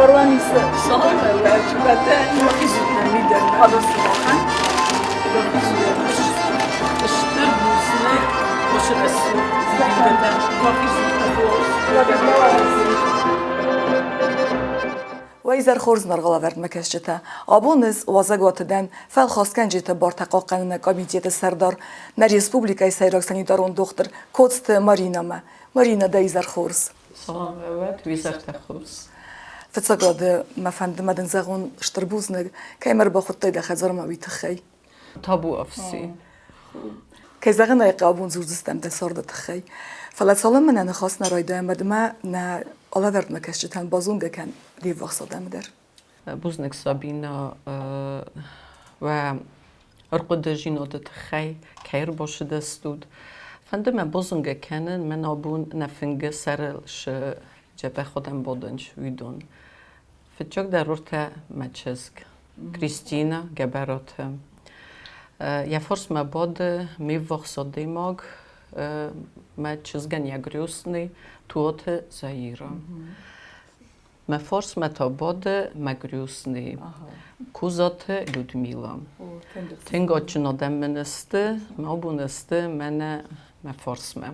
Варуаниса саламӕ Стыр бузныг уыцы рӕсугъд Уӕ изӕр хорз наргъалӕвӕрдмӕ кӕсджытӕ! Абон ӕз уазӕгуаты дӕн фӕлхасгӕнджыты бартӕ хъахъхъӕныны комитеты сӕрдар, нӕ республикӕйы сӕйраг санитарон дохтыр Коцты Маринӕмӕ. Маринӕ, дӕ изӕр хорз! Салам уӕд, уизӕртӕ хорз. Фыццаграды мӕ фӕнды мӕ дын зӕгъон стыр бузныг, кӕй мӕ ӕрбахуыдтай дӕ хӕдзармӕ, уый тыххӕй. Табу ӕфси. Кӕй зӕгъын ӕй хъӕуы, абон дзурдзыстӕм дӕ царды тыххӕй. Фӕлӕ цалынмӕ нӕ ныхас нӕ райдайӕм, уӕдмӕ нӕ алӕвӕрдмӕ кӕсджытӕн базонгӕ кӕн де ввахс адӕмы дӕр. Бузныг, Сабина, уӕ ӕрхъуыдыдзинады тыххӕй, кӕй ӕрбацыдыстут. Фӕнды мӕ базонгӕ кӕнын, мӕн абон нӕ фынгы сӕрыл цы дзӕбӕх адӕм бадынц, уыдон. Фыццагдӕр уыртӕ мӕ чызг Кристина Гӕбӕроты. Йӕ фарсмӕ бады ме ввахс адӕймаг, мӕ чызгӕн йӕ крестный Туаты Заира. Мӕ фарсмӕ та бады мӕ крестный Козаты Людмила. Тынг адджын адӕм мын сты, мӕ абон сты мӕнӕ мӕ фарсмӕ.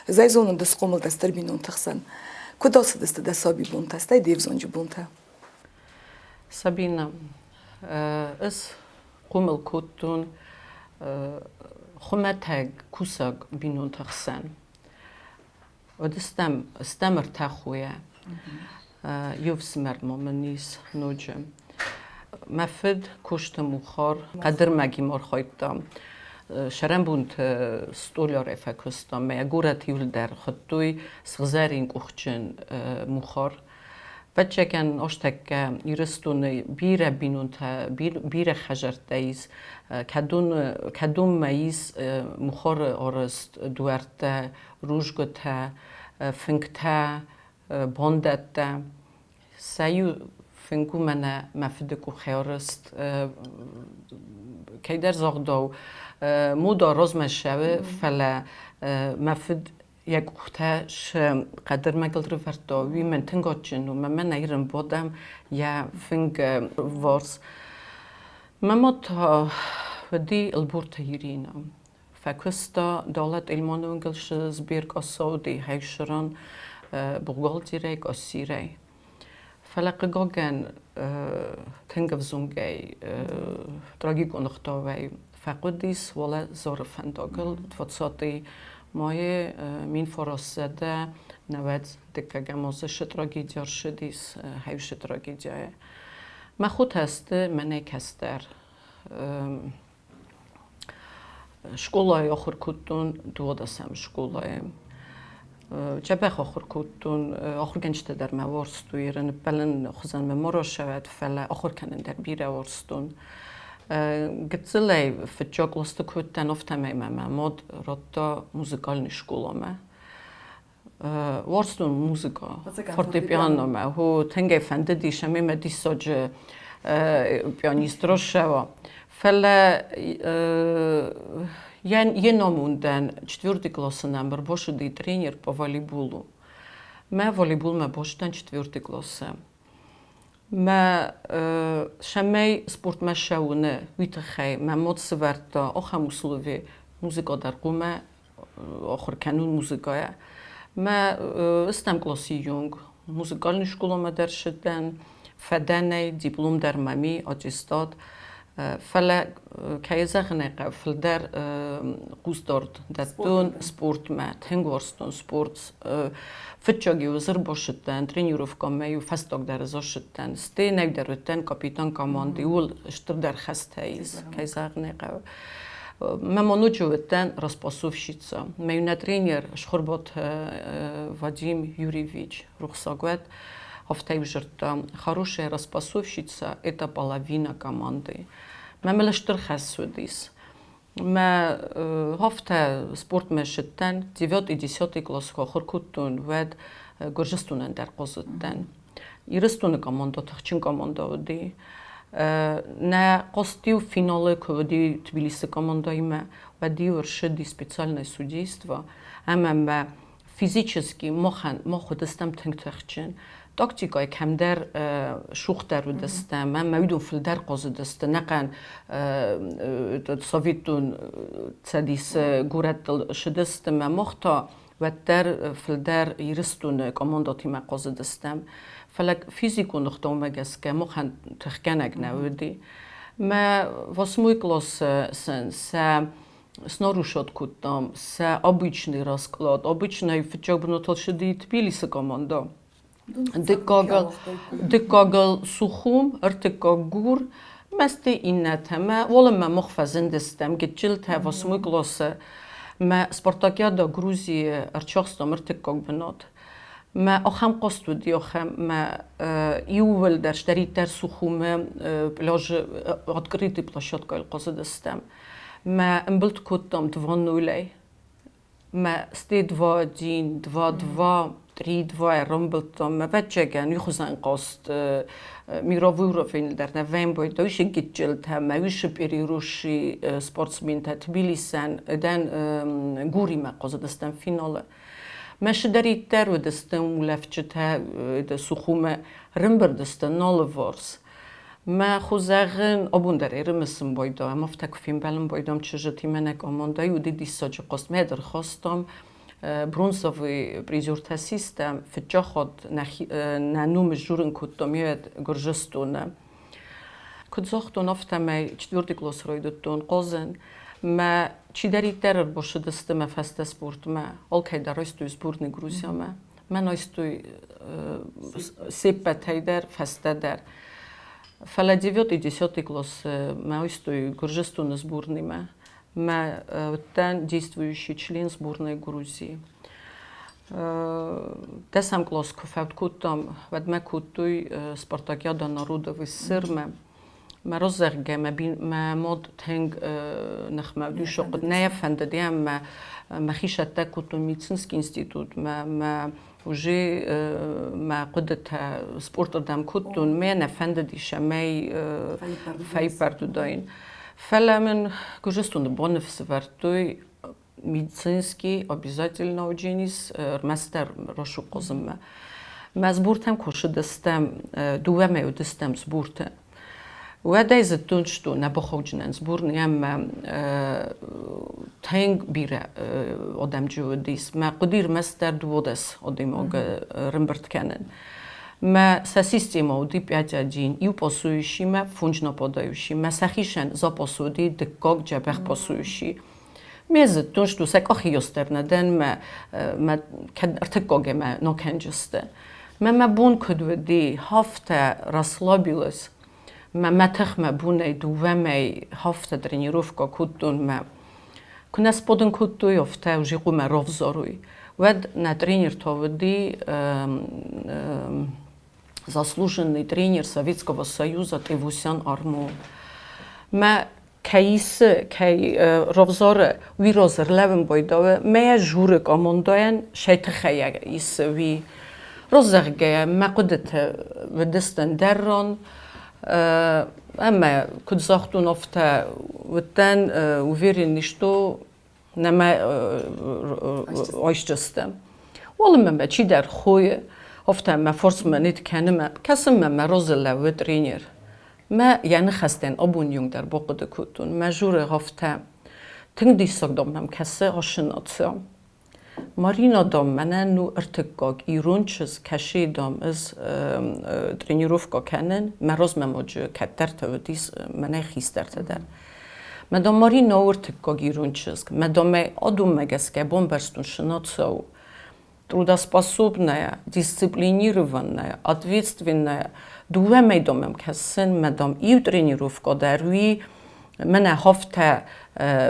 Ӕз зонын, ды схъомыл дӕ стыр бинонты хсӕн. Куыд ацыдысты дӕ сабибонтӕ, стӕй де взонджы бонтӕ? Сабина, ӕз хъомыл кодтон хуымӕтӕг кусӕг бинонты хсӕн. Уӕд стӕм ӕртӕ хойӕ. Иу ӕфсымӕр ма мын ис ноджы. Мӕ фыд куысты Мухар хъӕдырмӕгимӕ архайдта. Сӕрӕнбонты стъолярӕй фӕкуыста. Мӕ горӕт иуылдӕр хуыдтой сыгъзӕрин къухджын Мухар. Ӕвӕццӕгӕн, астӕккӕ Ирыстоны бирӕ бинонтӕ, бирӕ хӕдзӕрттӕ ис, кӕдонмӕ ис мухары арӕзт дуӕрттӕ, рудзгуытӕ, фынгтӕ, бандӕттӕ. Сӕ иу фынг у мӕнӕ мӕ фыды къухӕй арӕзт. Кӕйдӕр загъдау, мода размӕ ссӕуы, фӕлӕ мӕ фыд йӕ къухтӕ цы хъӕдырмӕгыл рывӕрдта, уый мӕн тынг адджын у. Мӕ мӕнӕ ирын бодӕм йӕ фынг варс. Мӕ мад та уыди Ӕлборты Иринӕ. Фӕкуыста Долӕт Эльмоны уынгыл Сберкъоссауди хӕсыран бухгалтерӕй, къассирӕй. Фӕлӕ хъыгагӕн тынг ӕвзонгӕй трагикон ӕгъдауӕй фӕхъуыдис уӕлӕ Зары фӕндагыл 20 майы 1992 азы шы трагедия ӕрцыдис, хӕусы трагедияйы. Мӕ хотӕ сты мӕнӕй кӕстӕр. Скъолайы ахуыр кодтон, дыууадӕсӕм скъолайы. Дзӕбӕх ахуыр кодтон, ахуыргӕнджытӕ дӕр мӕ уарзтой, ныббӕлын хуызӕн мӕ ма рацӕуӕд, фӕлӕ ахуыр кӕнын дӕр бирӕ уарзтон. Гыццылӕй фыццаг къласты куы уыдтӕн, афтӕмӕй мӕ мӕ мад радта музыкальный скъоламӕ. Уарзтон музыкӕ, фортепианомӕ. Хо тынгӕй фӕндыдис ӕмӕ мӕ диссаджы пианист рассӕуа. Фӕлӕ йе номундӕн четвертый классы нӕм ӕрбацыди тренер по волейболу. Мӕ волейболмӕ бацыдтӕн четвертый классы. Мӕ цӕмӕй спортмӕ ссӕуыны, уый тыххӕй мӕ мад сывӕрдта ахӕм услови, музыкӕ дӕр хъуамӕ ахуыр кӕнун музыкӕйӕ. Мӕ ӕстӕм къласи юнг музыкальный школамӕ дӕр ссыдтӕн, фӕдӕнӕй, диплом дӕр мӕм и, аттестат. Фӕлӕ, кӕй зӕгъын ӕй хъӕуы, фылдӕр хъусдард дӕттон спортмӕ, тынг уарзтон спорт. Фыццаг-иу ӕз ӕрбацыдтӕн тренировкӕмӕ-иу фӕстагдӕр ӕз ацыдтӕн. Стӕй нӕдӕр уыдтӕн капитан команды, иууыл стырдӕр хӕстӕ ис, кӕй зӕгъын ӕй хъӕуы. Мӕ ма ноджы уыдтӕн распасовщица. Мӕ иунӕ тренер Схуырбаты Вадим Юрьевич рухсаг уӕд, афтӕ-иу дзырдта: «Хорошая распасовщица – это половина команды». Мӕ мыл стыр хӕс уыдис. Мӕ афтӕ спортмӕ ссыдтӕн, девятый, десятый класс куы ахуыр кодтон, уӕд Гуырдзыстонӕн дӕр хъуызыдтӕн. Ирыстоны командӕ тыхджын командӕ уыди. Нӕ хъазт-иу финалы куы уыди Тбилисы командӕимӕ, уӕд-иу ӕрцыди специальное судейство, ӕмӕ мӕ физически махӕн мах уыдыстӕм тынг тыхджын. Тактикӕйы кӕмдӕр сухдӕр уыдыстӕм, ӕмӕ уыдон фылдӕр хъуызыдысты ӕнӕхъӕн Советон Цӕдисы горӕттыл сыдысты ӕмӕ мах та уӕддӕр фылдӕр Ирыстоны командӕтимӕ хъуызыдыстӕм. Фӕлӕ физикон ӕгъдаумӕ гӕсгӕ махӕн тыхгӕнӕг нӕ уыди. Мӕ восьмой классы сын сӕ снарушать кодтам сӕ обычный расклад. Обычный фыццаг бынатыл сыди Тбилисы командӕ. Дыккагыл Сухум, ӕртыккаг Гур, мӕсты иннӕтӕ мӕ уалынмӕ мах фӕзындыстӕм гыццылтӕ восьмой классы. Мӕ Спартакиада Грузийы ӕрцахстам ӕртыккаг бынат. Мӕ ахӕм хъазт уыди, ахӕм мӕ иууылдӕр сдӕриддӕр Сухумы пляжы открытый площадкӕйыл хъазыдыстӕм. Мӕ ӕмбылд кодтам два нулӕй. Мӕ сте 2-1, 2-2, 3-2 ӕрӕмбылдтам. Ӕвӕццӕгӕн, уый хуызӕн хъазт мировой уровень дӕр нӕ вӕмбойдта. Уышы гыццылтӕ мӕ уышы переросший спортсментӕ Тбилисӕн дӕн Гуримӕ хъазыдыстӕм финалы. Мӕ сыдӕриддӕр уыдыстӕм улӕфджытӕ Сухумӕ рымбырдысты налыварс. Мӕ хо зӕгъын, абон дӕр ӕрымысын байдайӕм, афтӕ куы фембӕлын байдайӕм чызджытимӕ нӕ командӕйы, уыди диссаджы хъазт. Мӕ дӕр хастам бронзовый призертӕ систӕм, фыццаг хатт нӕ ном сжурын кодтам Гуырдзыстоны. Куыд загътон, афтӕмӕй четвертый класс райдыдтон хъазын. Мӕ чидӕриддӕр ӕрбацыдысты мӕ фӕстӕ спортмӕ, алкӕй дӕр райстой сборный Грузиямӕ. Мӕн айстой се ппӕтӕй дӕр, фӕстӕдӕр. Фӕлӕ девятый, десятый классы мӕ айстой Гуырдзыстоны сборныймӕ. Мӕ уыдтӕн действующий член сборной Грузии. Дӕсӕм класс куы фӕуд кодтам, уӕд мӕ кодтой Спартакиада народов СССР-мӕ. Мӕ раззӕгъгӕ мӕ мӕ мад тынг ныхмӕ уыдис, нӕ йӕ фӕндыди ӕмӕ мӕхи сӕттӕ кодтон медицинский институтмӕ, мӕ уже мӕ хъуыдытӕ спортырдӕм кодтон, мӕ нӕ фӕндыдис ӕмӕ фӕиппӕрд уыдаин. Фӕлӕ мын Гуырдзыстоны боныф сӕвӕрдтой медицинский обязательно уыдженис ӕрмӕстдӕр рӕсугъд Мӕ сбортӕм куы ссыдыстӕм, дыууӕ мӕй уыдыстӕм сборты. Уӕдӕй зыдтон, что нӕ бахауджынӕн сборный ӕмӕ тынг бирӕ адӕмджы уыдис. Мӕ хъуыди ӕрмӕстдӕр 12 адӕймаг рымбырд кӕнын. Мӕ сӕ системӕ уыди 5-1, иу пасующий-мӕ, фондз нападающий-мӕ, сӕхицӕн запас уыди дыккаг дзӕбӕх пасующий. Ме зыдтон, что сӕ къахиос дӕр нӕ дӕн, мӕ, мӕ кӕд ӕртыккаг ӕмӕ нокӕнджысты. Мӕ мӕ бон куыд уыди, хафтӕ расслабилась. Мӕ мӕ тых мӕ бонӕй дыууӕ мӕй хафтӕ тренировка кодтон мӕ. Куы нӕ сбадын кодтой, афтӕ уже хъуамӕ равзарой. Уӕд нӕ тренер та уыди заслуженный тренер Советского Союза Тевосян Армо. Мӕ кӕй кӕй равзары, уый раз ӕрлӕууын байдауы, мӕ журы командӕйӕн сӕ тыххӕй исы уый. Раззӕгъгӕйӕ, мӕ хъуыдыты уыдысты ӕндӕр ран, ӕмӕ куыд загътон, афтӕ уыдтӕн уверен, что нӕма айсджысты. Уалынмӕ мӕ чидӕр хойы, афтӕ мӕ форсмӕ нит кӕны мӕ, кӕсынмӕ мӕ разы лӕууы тренер. Мӕ йӕ ныхӕстӕн абон онг дӕр бахъуыды кодтон. Мӕ журы афтӕ тынг диссаг дам мӕм кӕсы ацы Марина дам мӕнӕн у ӕртыккаг ирон чызг, кӕсы дам ӕз тренировкӕ кӕнын, мӕ размӕ ноджы кӕддӕртӕ уыдис мӕнӕй хистӕртӕ дӕр. Мӕ дам Марина у ӕртыккаг ирон чызг, мӕ дам ӕй адонмӕ гӕсгӕ бамбӕрстон сынацау трудоспособная, дисциплинированная, ответственная. Дыууӕ мӕй дам мӕм кӕсын, мӕ дам иу тренировкӕ дӕр уый мӕнӕ хафтӕ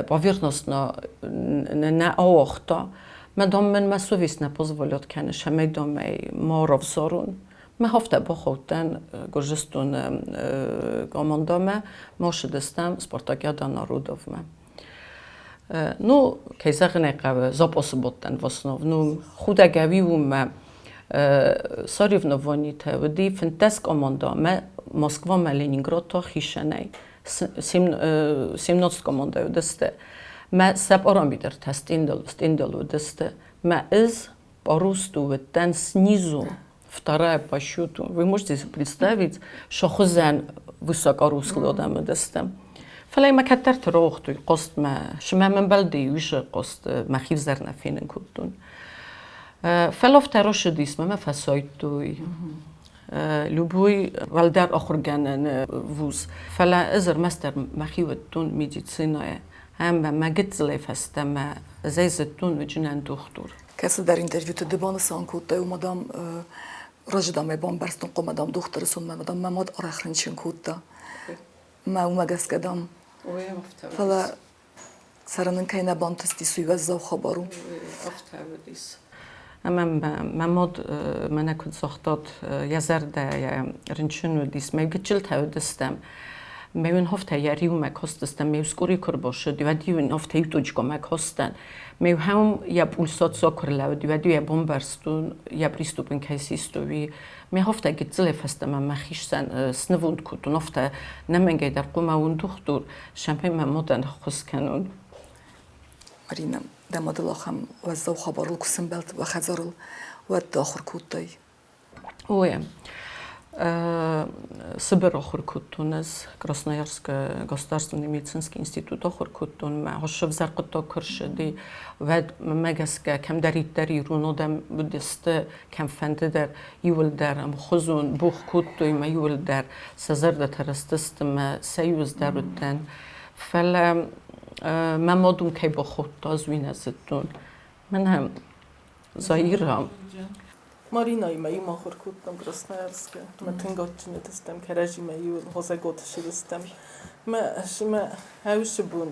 поверхностно нӕ ауагъта. Мӕ дам мын мӕ совесть нӕ позволят кӕны, цӕмӕй дам ӕй ма равзарон. Мӕ хафтӕ бахаудтӕн Гуырдзыстоны командӕмӕ, ма ссыдыстӕм Спартакиада народовмӕ. Ну, кӕй зӕгъын ӕй хъӕуы, запасы бадтӕн в основном. Худӕг ӕви уымӕ соревнованитӕ уыди 15 командӕмӕ Москвамӕ Ленинград та хицӕнӕй. 17 командӕ уыдысты. Мӕ сӕ параметртӕ стендыл уыдысты. Мӕ ӕз парусту уыдтӕн снизу. Вторая по счету. Вы можете себе представить, что хуызӕн высокорослый адӕм уыдысты. Фӕлӕ мӕ кӕддӕрты рохтой хъостмӕ, сымӕ мӕ мбӕлды иусы хъост мӕхи взӕр нӕ фенын кодтон. Фӕлӕ афтӕ росыдис, мӕ фӕсайдтой. Любой уӕлдӕр ахуыргӕнӕн вуз. Фӕлӕ ӕз ӕрмӕстдӕр мӕхи уыдтон медицинӕйы ӕмӕ мӕ гыццылӕй фӕстӕмӕ ӕз ӕй зыдтон уыджынӕн дохтыр. Кӕцыдӕр интервьюты ды банысан кодтай, уымӕ, дам, разы, дам, ӕй бамбӕрстон, хъуамӕ, дам, дохтыры цонмӕ, дам, мӕ мад арӕх рынчын кодта. Мӕ уымӕ гӕсгӕ, дам, фӕлӕ цӕрын ын кӕй нӕ бантыстис, уый уӕззау хабар у. Афтӕ уыдис. Ӕмӕ мӕ мад мӕнӕ куыд загътат, йӕ зӕрдӕ йӕ рынчын уыдис, мӕ гыццылтӕ уыдыстӕм. Мӕ уын афтӕ йӕ риумӕ кастыстӕм, ме ускъури куы рбацыд, уӕд-иу ын афтӕ иу точкӕмӕ кастӕн. Ме хӕм йӕ пульсат куы рлӕууыд, уӕд-иу йӕ бамбӕрстон, йӕ приступ ын кӕй систой, уый. Ме афтӕ гыццылӕй фӕстӕмӕ мӕхицӕн снывонд кодтон, афтӕ нӕмӕнгӕй дӕр хъуамӕ уон дохтыр, цӕмӕй мӕ мадӕн ӕххуыс кӕнон. Марина, дӕ мадыл ахӕм уӕззау хабарыл куы сӕмбӕлд уӕ хӕдзарыл, уӕд ды ахуыр кодтай? Ой, Сыбыр ахуыр кодтон ӕз, Красноярскы государственный медицинский институт ахуыр кодтон. Мӕ сӕвзӕр хъуыддаг куы рцыди, уӕд мӕ гӕсгӕ кӕмдӕриддӕр ирон адӕм уыдысты, кӕмфӕнды дӕр иуылдӕр ӕмхуызон богъ кодтой мӕ иуылдӕр сӕ зӕрдӕтӕ рыстысты мӕ сӕ иуыз дӕр уыдтӕн. Фӕлӕ мӕ мад уым кӕй бахаудта, ӕз уый нӕ зыдтон. Мӕнӕ Заира. Маринаимӕ иумӕ ахуыр кодтам Красноярскы. Мӕ тынг адджын уыдыстӕм, кӕрӕдзимӕ иу хозӕготы ссыдыстӕм. Мӕ мӕ ӕусы бон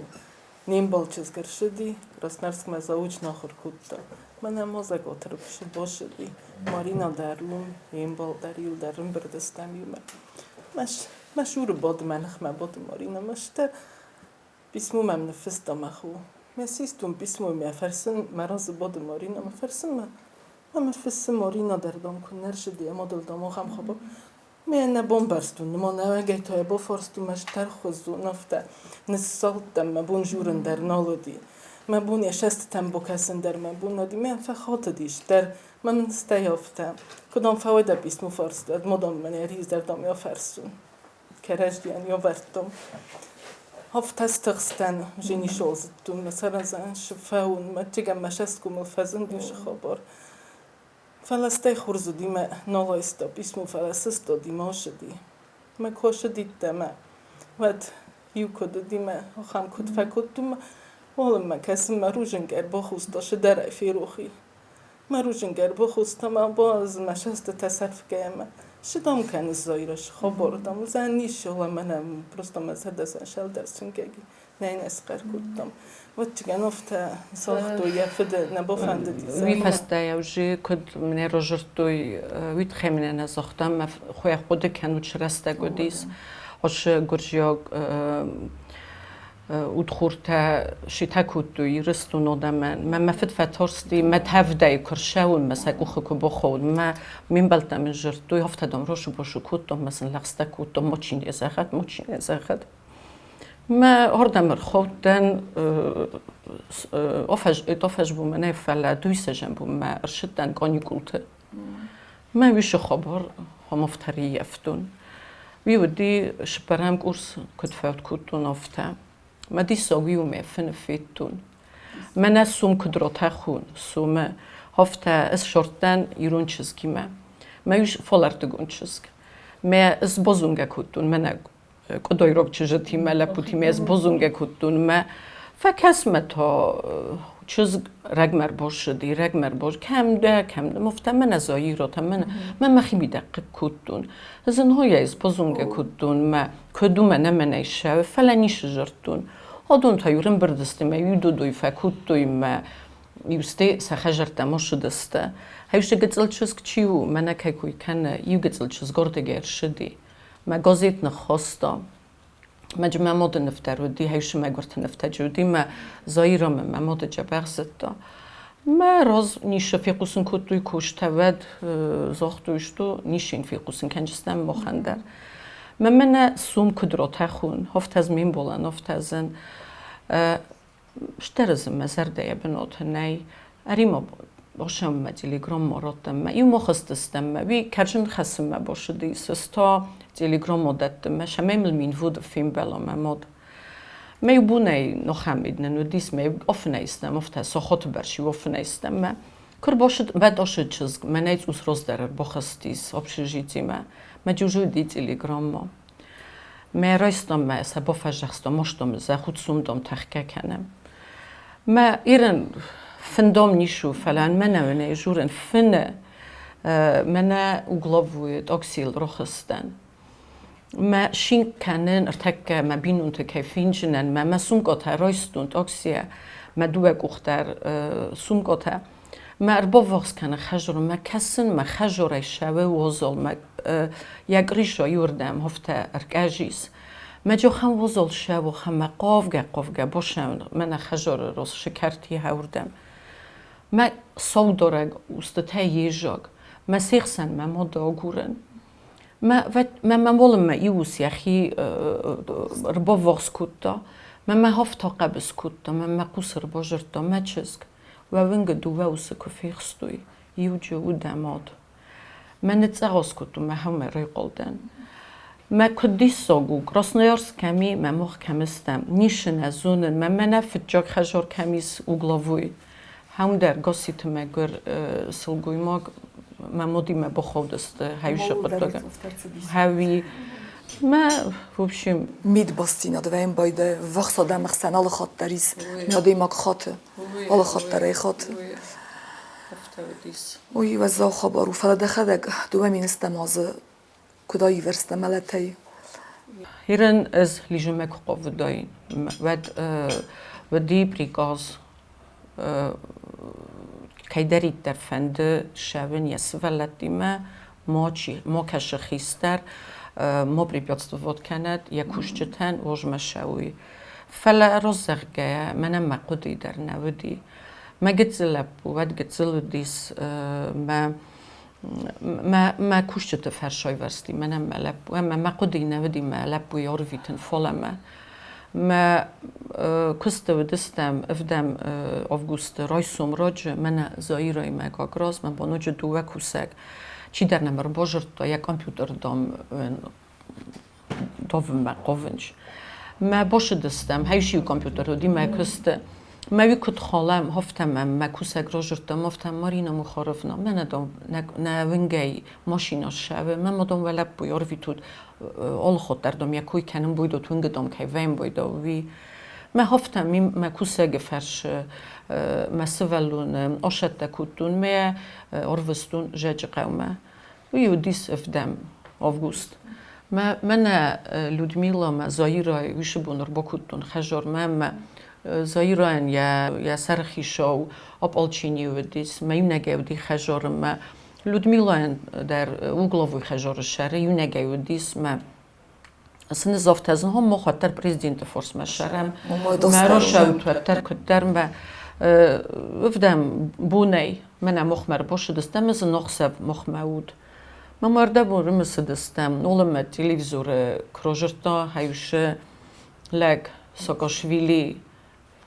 не мбал чызг ӕрсыди, Красноярскмӕ заочно ахуыр кодта. Мӕнӕ Мозӕготы бацыди. Марина дӕр уым, йе мбал дӕр иу дӕр ӕмбырд стӕм иумӕ. Мӕ суры бады, мӕ ныхмӕ бады Марина. Мӕ стӕ Письмо мӕм ныффыста мӕ хо. Мӕ систон письмо мӕ фӕрсын, мӕ разы бады Марина, мӕ фӕрсын мӕ. Ӕмӕ фыссы Марина дӕр, дам, куы нӕ рсыди ӕмӕ дыл, дам, ахӕм хабар. Ме нӕ бамбӕрстон, нымӕ нӕуӕгӕй та йӕ бафарстон, мӕ стӕрхуызон афтӕ ныссалдтӕн, мӕ бон журын дӕр нал уыди. Мӕ бон йӕ сӕстытӕм бакӕсын дӕр мӕ бон нӕ уыди. Мӕ фӕхатыдис дӕр, мӕ мын стӕй афтӕ. Куы дам фӕуай дӕ писмо фарст, уӕд ма дам мӕнӕ риз дӕр дам йӕ фӕрсун. Кӕрӕдзийӕн ёвӕрдтон. Афтӕ стыхстӕн, женишол зыдтон, мӕ сӕрӕзӕн фӕуын, мӕ чыгӕн мӕ сӕсгомыл фӕзындис хабар. Фӕлӕ стӕй хорз уыди мӕ нал айста писмо, фӕлӕ сыстади мӕ ацыди. Мӕ куы ацыдиттӕ мӕ, уӕд иу куыд уыди мӕ ахӕм куыд фӕкодтон мӕ, уалынмӕ кӕсын мӕ рудзынг ӕрбахоста, цыдӕр ӕй ферох и. Мӕ рудзынг ӕрбахоста мӕ баз, мӕ сӕстытӕ сӕрфгӕйӕ мӕ цы дам кӕныс, Заирӕ, цы хабар дам уыдзӕн ницы, мӕнӕ просто мӕ зӕрдӕ сӕлдӕр сынгӕг и. Нӕ йын схъӕр кодтам. Ӕвӕццӕгӕн афтӕ загътой йӕ фыды, нӕ бафӕндыди. Уый фӕстӕ уже куыд мын разырдтой, уый тыххӕй мын нӕ загъта, мӕ хъуыды кӕнут рӕстӕг уыдис. Уыцы гуырдзиаг удхортӕ ситӕ кодтой Ирыстон адӕмӕн. Мӕ мӕ фыд фӕтарсти, мӕ тӕвдӕй куы рцӕуын, мӕ сӕ къухы куы бахауын, мӕ ме мбӕлттӕ мын дзырдтой, афтӕ дам росу-босу кодтон, мӕ сын лӕгъстӕ кодтон, мачи не зӕгъӕд, мачи не зӕгъӕд. Мӕ ардӕм ӕрхаудтӕн афӕзбонмӕ нӕ, фӕлӕ дуйсӕзӕн бонмӕ ӕрсыдтӕн каникулты. Мӕ уьщы хабар ам афтӕ ӕрыййӕфтон. Уый уыди цыппӕрӕм курс куыд фӕуд кодтон, афтӕ. Мӕ диссаг уый у мӕ фыны федтон. Мӕнӕ сом куыд ратӕхон, сомы, афтӕ ӕз ссардтӕн ирон чызгимӕ. Мӕ ус фалӕрдыгон чызг. Мӕ ӕз базонгӕ кодтон мӕнӕ къуыдайраг чызджытимӕ, лӕппутимӕ ӕз базонгӕ кодтон мӕ фӕкӕсмӕ та чызг рӕгмӕ ӕрбацыди, рӕгмӕ ӕрбацыди, кӕм дӕ, кӕм дӕ, афтӕ мӕнӕ Заирӕ мӕнӕ мӕ мӕхимидӕг хъыг кодтон. Ӕз ын хойӕ ӕз базонгӕ кодтон мӕ куыд у мӕнӕ мӕнӕй ссӕуы, фӕлӕ ницы дзырдтон. Адон та иу ӕрӕмбырд сты мӕ иу додой фӕкодтой мӕ иу стӕй сӕ хӕдзӕрттӕм ӕссыдысты. Хӕйсы гыццыл чызг чи у, мӕнӕ кӕй кой кӕны, иу гыццыл чызг ардыгӕй ӕрсыди. Мӕ газет ныххаста. Мӕ мӕ мады нывтӕ уыди, хӕйсы мӕгуырты нывтӕджы уыди, мӕ Заирӕмӕ мӕ мады джӕбӕх зыдта. Мӕ раз ницы фехъусын кодтой кустӕ, уӕд загътой, что ницы йын фехъусын кӕнджыстӕм махӕн дӕр. Мӕ мӕнӕ сом куыд ратӕхон, афтӕ ӕз ме мбалӕн, афтӕ ӕзӕн. Стӕрызы мӕ зӕрдӕйӕ бынаты нӕй. Ӕри-ма Бошӕммӕ телеграмма раттӕммӕ, иумӕ хызтыстӕммӕ, уый кӕрзын хӕссынмӕ бошыдис, ӕз та телеграмма дӕттынмӕ, цӕмӕй мыл минводы фембӕла мӕ мад. Мӕ иу бонӕй нохӕмид нын уыдис, мӕ афынӕй стӕм, афтӕ сахаты бӕрц-иу афынӕй стӕм мӕ. Куы рбашыд, бӕдасы чызг мӕнӕй цъус раздӕр ӕрбахызтис общежитимӕ, мӕ джузы уыди телеграмма. Мӕ райстам мӕ сӕ бафӕдзӕхстам, мастам зӕгъут сумдам тӕхгӕ кӕнӕм. Мӕ ирын фындом нишу, фӕлӕ мӕнӕ уынӕй журын фыны мӕнӕ угловую таксийыл рахызтӕн. Мӕ шинк кӕнын ӕртӕккӕ мӕ бинонты кӕй фенджынӕн, мӕ мӕ сумкъотӕ райстон таксийӕ, мӕ дыууӕ къух дӕр сумкъотӕ. Мӕ ӕрбаввахс кӕны хӕзурмӕ кӕсын, мӕ хӕзурӕй сӕуы уозол, мӕ йӕ кърисо иуырдӕм афтӕ ӕркъӕзис. Мӕ джохӕн уозол сӕуы, мӕ хъавгӕ-хъавгӕ босӕн мӕнӕ хӕзуры рос сыкӕрти хӕурдӕм. Мӕ саудорӕг устытӕ езаг, мӕ се хсӕн мӕ мады агурын. Мӕ мӕ мӕ иу ус йӕхи ӕрбаввахс кодта, мӕ мӕ афтӕ хъӕбыс кодта, мӕ мӕ хъусы ӕрбазырдта мӕ чызг. Уӕвынгы дыууӕ усы куы фехстой, иуджы у дӕ мад. Мӕ ныццӕгъӕс кодтон, мӕ хӕумӕ райхъал дӕн. Мӕ куыд диссаг у, Красноярск кӕм и, мӕ мах кӕм стӕм, ницы нӕ зонын, мӕ мӕнӕ фыццаг хӕдзар кӕм ис угловой. Хӕундӕр Гасситы мӕгуыр сылгоймаг мӕ мадимӕ бахаудысты хӕусы хъуыддагӕн. Хӕуи мӕ, в общем... Мидбастдзинад вӕййын байдайы ввахс адӕмы хсӕн алы хатт дӕр ис, адӕймаг хаты, алы хатт дӕр ӕй хаты. Уый уӕззау хабар у, фӕлӕ дӕхӕдӕг 2000 азы куыд аивӕрзтӕ мӕлӕтӕй? Ирӕн ӕз лизынмӕ куы хъавыдаин, уӕд уыди приказ кӕйдӕриддӕр фӕнды ссӕуын йӕ сывӕллӕттимӕ, мачи, ма кӕсы хистӕр, ма препятствовать кӕнӕд йӕ кусджытӕн, уозмӕ ссӕуй. Фӕлӕ раст зӕгъгӕйӕ, мӕнӕн мӕ хъуыды дӕр нӕ уыди. Мӕ гыццыл лӕппу, уӕд гыццыл уыдис мӕ мӕ мӕ кусджыты фӕрсӕйвӕрсти мӕнӕн мӕ лӕппу ӕмӕ мӕ хъуыды нӕ уыди мӕ лӕппуйы ӕрвитын фалӕмӕ. Мӕ куысты уыдыстӕм ӕвдӕм августы райсом раджы мӕнӕ Заирӕимӕ как раз мӕ боноджы дыууӕ кусӕг. Чидӕр нӕм ӕрбазырдта йӕ компьютер, дам, давынмӕ хъавынч. Мӕ башыдыстӕм, хӕйсиу компьютер уыди мӕ куысты. Мӕ уый куыд халӕм, афтӕ мӕм мӕ кусӕг разырдта, афтӕ Марина Мухаровна, мӕнӕ дам нӕ уынгӕй машина ссӕуы, мӕ ма дам уӕ лӕппуйы арвитут, алыхатт дӕр дам йӕ кой кӕнын байдот, уынгы дам кӕй вӕййын байдау, уый. Мӕ афтӕ мӕ кусӕгы фӕрсы мӕ сывӕллоны асӕттӕ кодтон, мӕ ӕрвыстон Зӕджыхъӕумӕ. Уый уыдис ӕвдӕм август. Мӕ мӕнӕ Людмила мӕ Заирайы уыцы бон ӕрбакодтон хӕдзармӕ ӕмӕ Заирайӕн йӕ йӕ сӕрыхицау ополчение уыдис, мӕ иунӕгӕй уыди хӕдзары мӕ Людмилайӕн дӕр угловой хӕдзары сӕры иунӕгӕй уыдис мӕ цы ныззавта зын мах уӕддӕр президенты форсмӕ ссарӕм. Мӕ росӕут уӕддӕр куыддӕр мӕ ӕвдӕм бонӕй мӕнӕ мохмӕ ӕрбацыдыстӕм, ӕз ын ӕхсӕв мохмӕ уыд. Мӕ мӕрдӕбон рымысыдыстӕм, нолымӕ телевизоры куы разырдта хӕйусы лӕг Саакашвили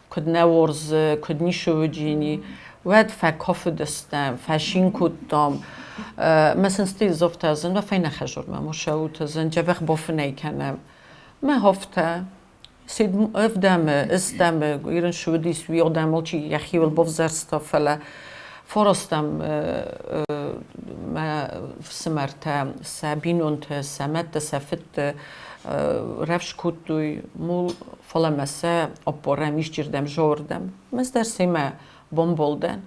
куыд нӕ уарзы, куыд ницы уыджини, уӕд фӕкафыдыстӕм, фӕцин кодтам. Мӕ сын стил зофтӕ зын, мӕ фӕйнӕ хӕзурмӕ мосӕутӕ зын, дзӕбӕх бафынӕй кӕнӕм. Мӕ хафтӕ ӕвдӕмы, ыстӕмы, ирын суыдис, уый адӕм алчи йӕхиуыл бавзӕрста, фӕлӕ фарастам мӕ фсымӕртӕ, сӕ бинонтӕ, сӕ мӕдтӕ, сӕ фыдты рӕвдз кодтой, мул фӕлӕ мӕ сӕ аппарӕм исчердӕм, зоырдӕм. Мӕ дӕр семӕ бамбалдӕн.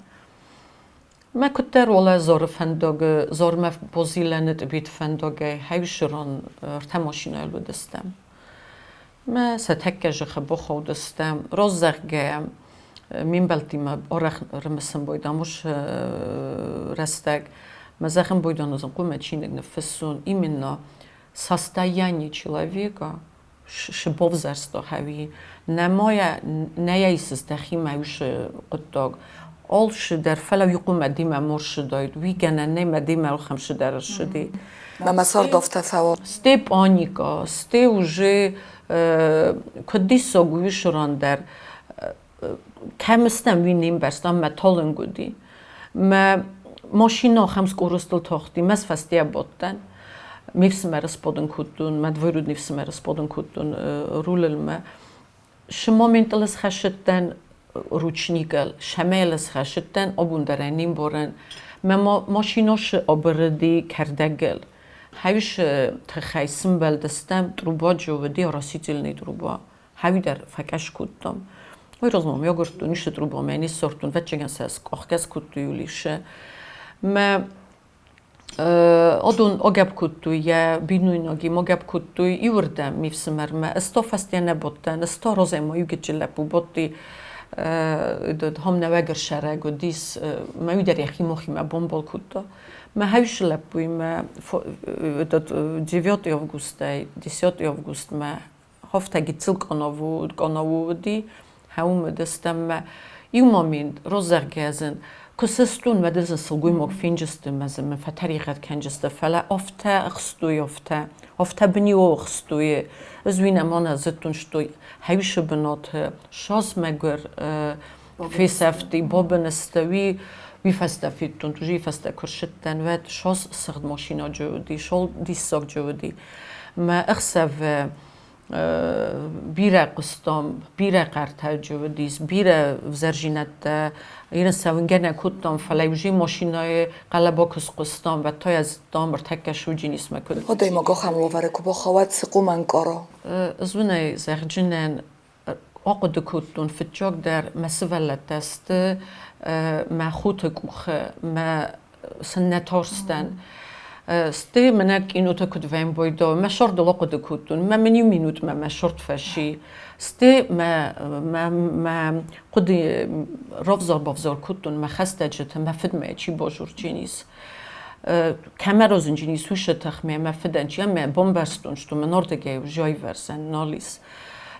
Мӕ куыддӕр уӕлӕ Зоры фӕндагы, Зормӕ базилӕны Тъбет фӕндагӕй хӕйсырон ӕртӕ машинӕйыл уыдыстӕм. Мӕ сӕ тӕккӕ зыхы бахаудыстӕм, раззӕгъгӕйӕ ме мбӕлттимӕ арӕх рымысын байдам уыцы рӕстӕг. Мӕ зӕгъын байдам ӕз хъуамӕ чиныг ныффыссон именно состояние человека сбавзӕрста хӕуи. Нӕмайӕ нӕ исыс дӕхимӕ уыцы хъуыддаг. Алцы дӕр, фӕлӕ уый хъуамӕ демӕ ма ссыдаид, уый гӕнӕн нӕй мӕ демӕ ахӕм цыдӕр ссыди. Мӕ цард афтӕ фӕуа. Сте паника, сте уже куыд диссаг у уыцы ран дӕр, кӕм стӕм, уый не мбӕрстам, мӕ талынг уыди. Мӕ машина ахӕм скоростыл тахти, мӕ фӕстейӕ бадтӕн. Ме фсымӕры сбадын кодтон, мӕ двоюродный фсымӕры сбадын кодтон рулылмӕ. Шы моментыл схӕссыдтӕн ручникыл, шӕмӕйыл схӕссыдтӕн, абон дӕр ӕй не мбарын. Мӕ машина шы абырыди кӕрдӕгыл. Хӕусы тыххӕй сымбӕлдыстӕм трубаджы уыди оросительный труба. Хӕуи дӕр фӕкъӕс кодтам. Уый размӕ ме агуырдтон исты трубамӕ, не ссардтон, ӕвӕццӕгӕн сӕ скъахгӕ скодтой улисы. Мӕ адон агӕпп кодтой йӕ бинойнагимӕ агӕпп кодтой иуырдӕм ме фсымӕрмӕ. Ӕз та фӕстейӕ нӕ бадтӕн, ӕз та разӕй ма иу гыццыл лӕппу бадти, хам нӕуӕг ӕрсӕрӕг уыдис, мӕ уый дӕр йӕхи махимӕ бамбал кодта. Мӕ хӕусы лӕппуимӕ этот 9 августӕй 10 августмӕ Хафтӕ гыццыл къанауы уыди, хӕуым уыдыстӕм мӕ иу момент розӕггӕзын, куы сыстон, уӕд дзы сылгоймаг фенджысты мӕ дзы мын фӕтӕригъӕд кӕнджысты, фӕлӕ афтӕ ӕхстой, афтӕ, афтӕ бынио ӕхстой. Ӕз уый нӕма нӕ зыдтон, что хӕусы бынаты саз мӕгуыр фесӕфти, бабын сты, уый уый фӕстӕ федтон, уый фӕстӕ куы рсыдтӕн, уӕд саз сыгъд машинаджы уыди, шол диссагджы уыди. Мӕ ӕхсӕвы бирӕ хъуыстам, бирӕ хъӕртӕджы уыдис, бирӕ ӕвзӕрдзинӕдтӕ. Ирын цӕуынгӕ нӕ кодтам, фӕлӕ уже машинӕйы хъӕлӕба куы схъуыстам, уӕд та йӕ зыдтам, ӕртӕккӕ суджинисмӕ куыд. Адӕймаг ахӕм уавӕры куы бахауа, цы хъуамӕ ӕнкъара? Ӕз уын ӕй зӕгъджынӕн ахъуыды кодтон, фыццагдӕр мӕ сывӕллӕттӕ сты мӕ хоты къухы, мӕ сын нӕ тарстӕн. Стӕй мӕнӕ кинотӕ куыд вӕййын мӕ сӕрдыл ахъуыды кодтон, мӕ мын иу минутмӕ мӕ сӕрд фӕси. Стӕй мӕ, мӕ, мӕ хъуыды равзар-бавзар кодтон мӕ хӕстӕджыты, мӕ фыдмӕ чи базурджын ис. Кӕмӕ розынджын ис, уый тыхмӕ мӕ фыдӕн чи ӕмӕ бамбӕрстон, что мын ардыгӕй зӕйвӕрсӕн нал ис.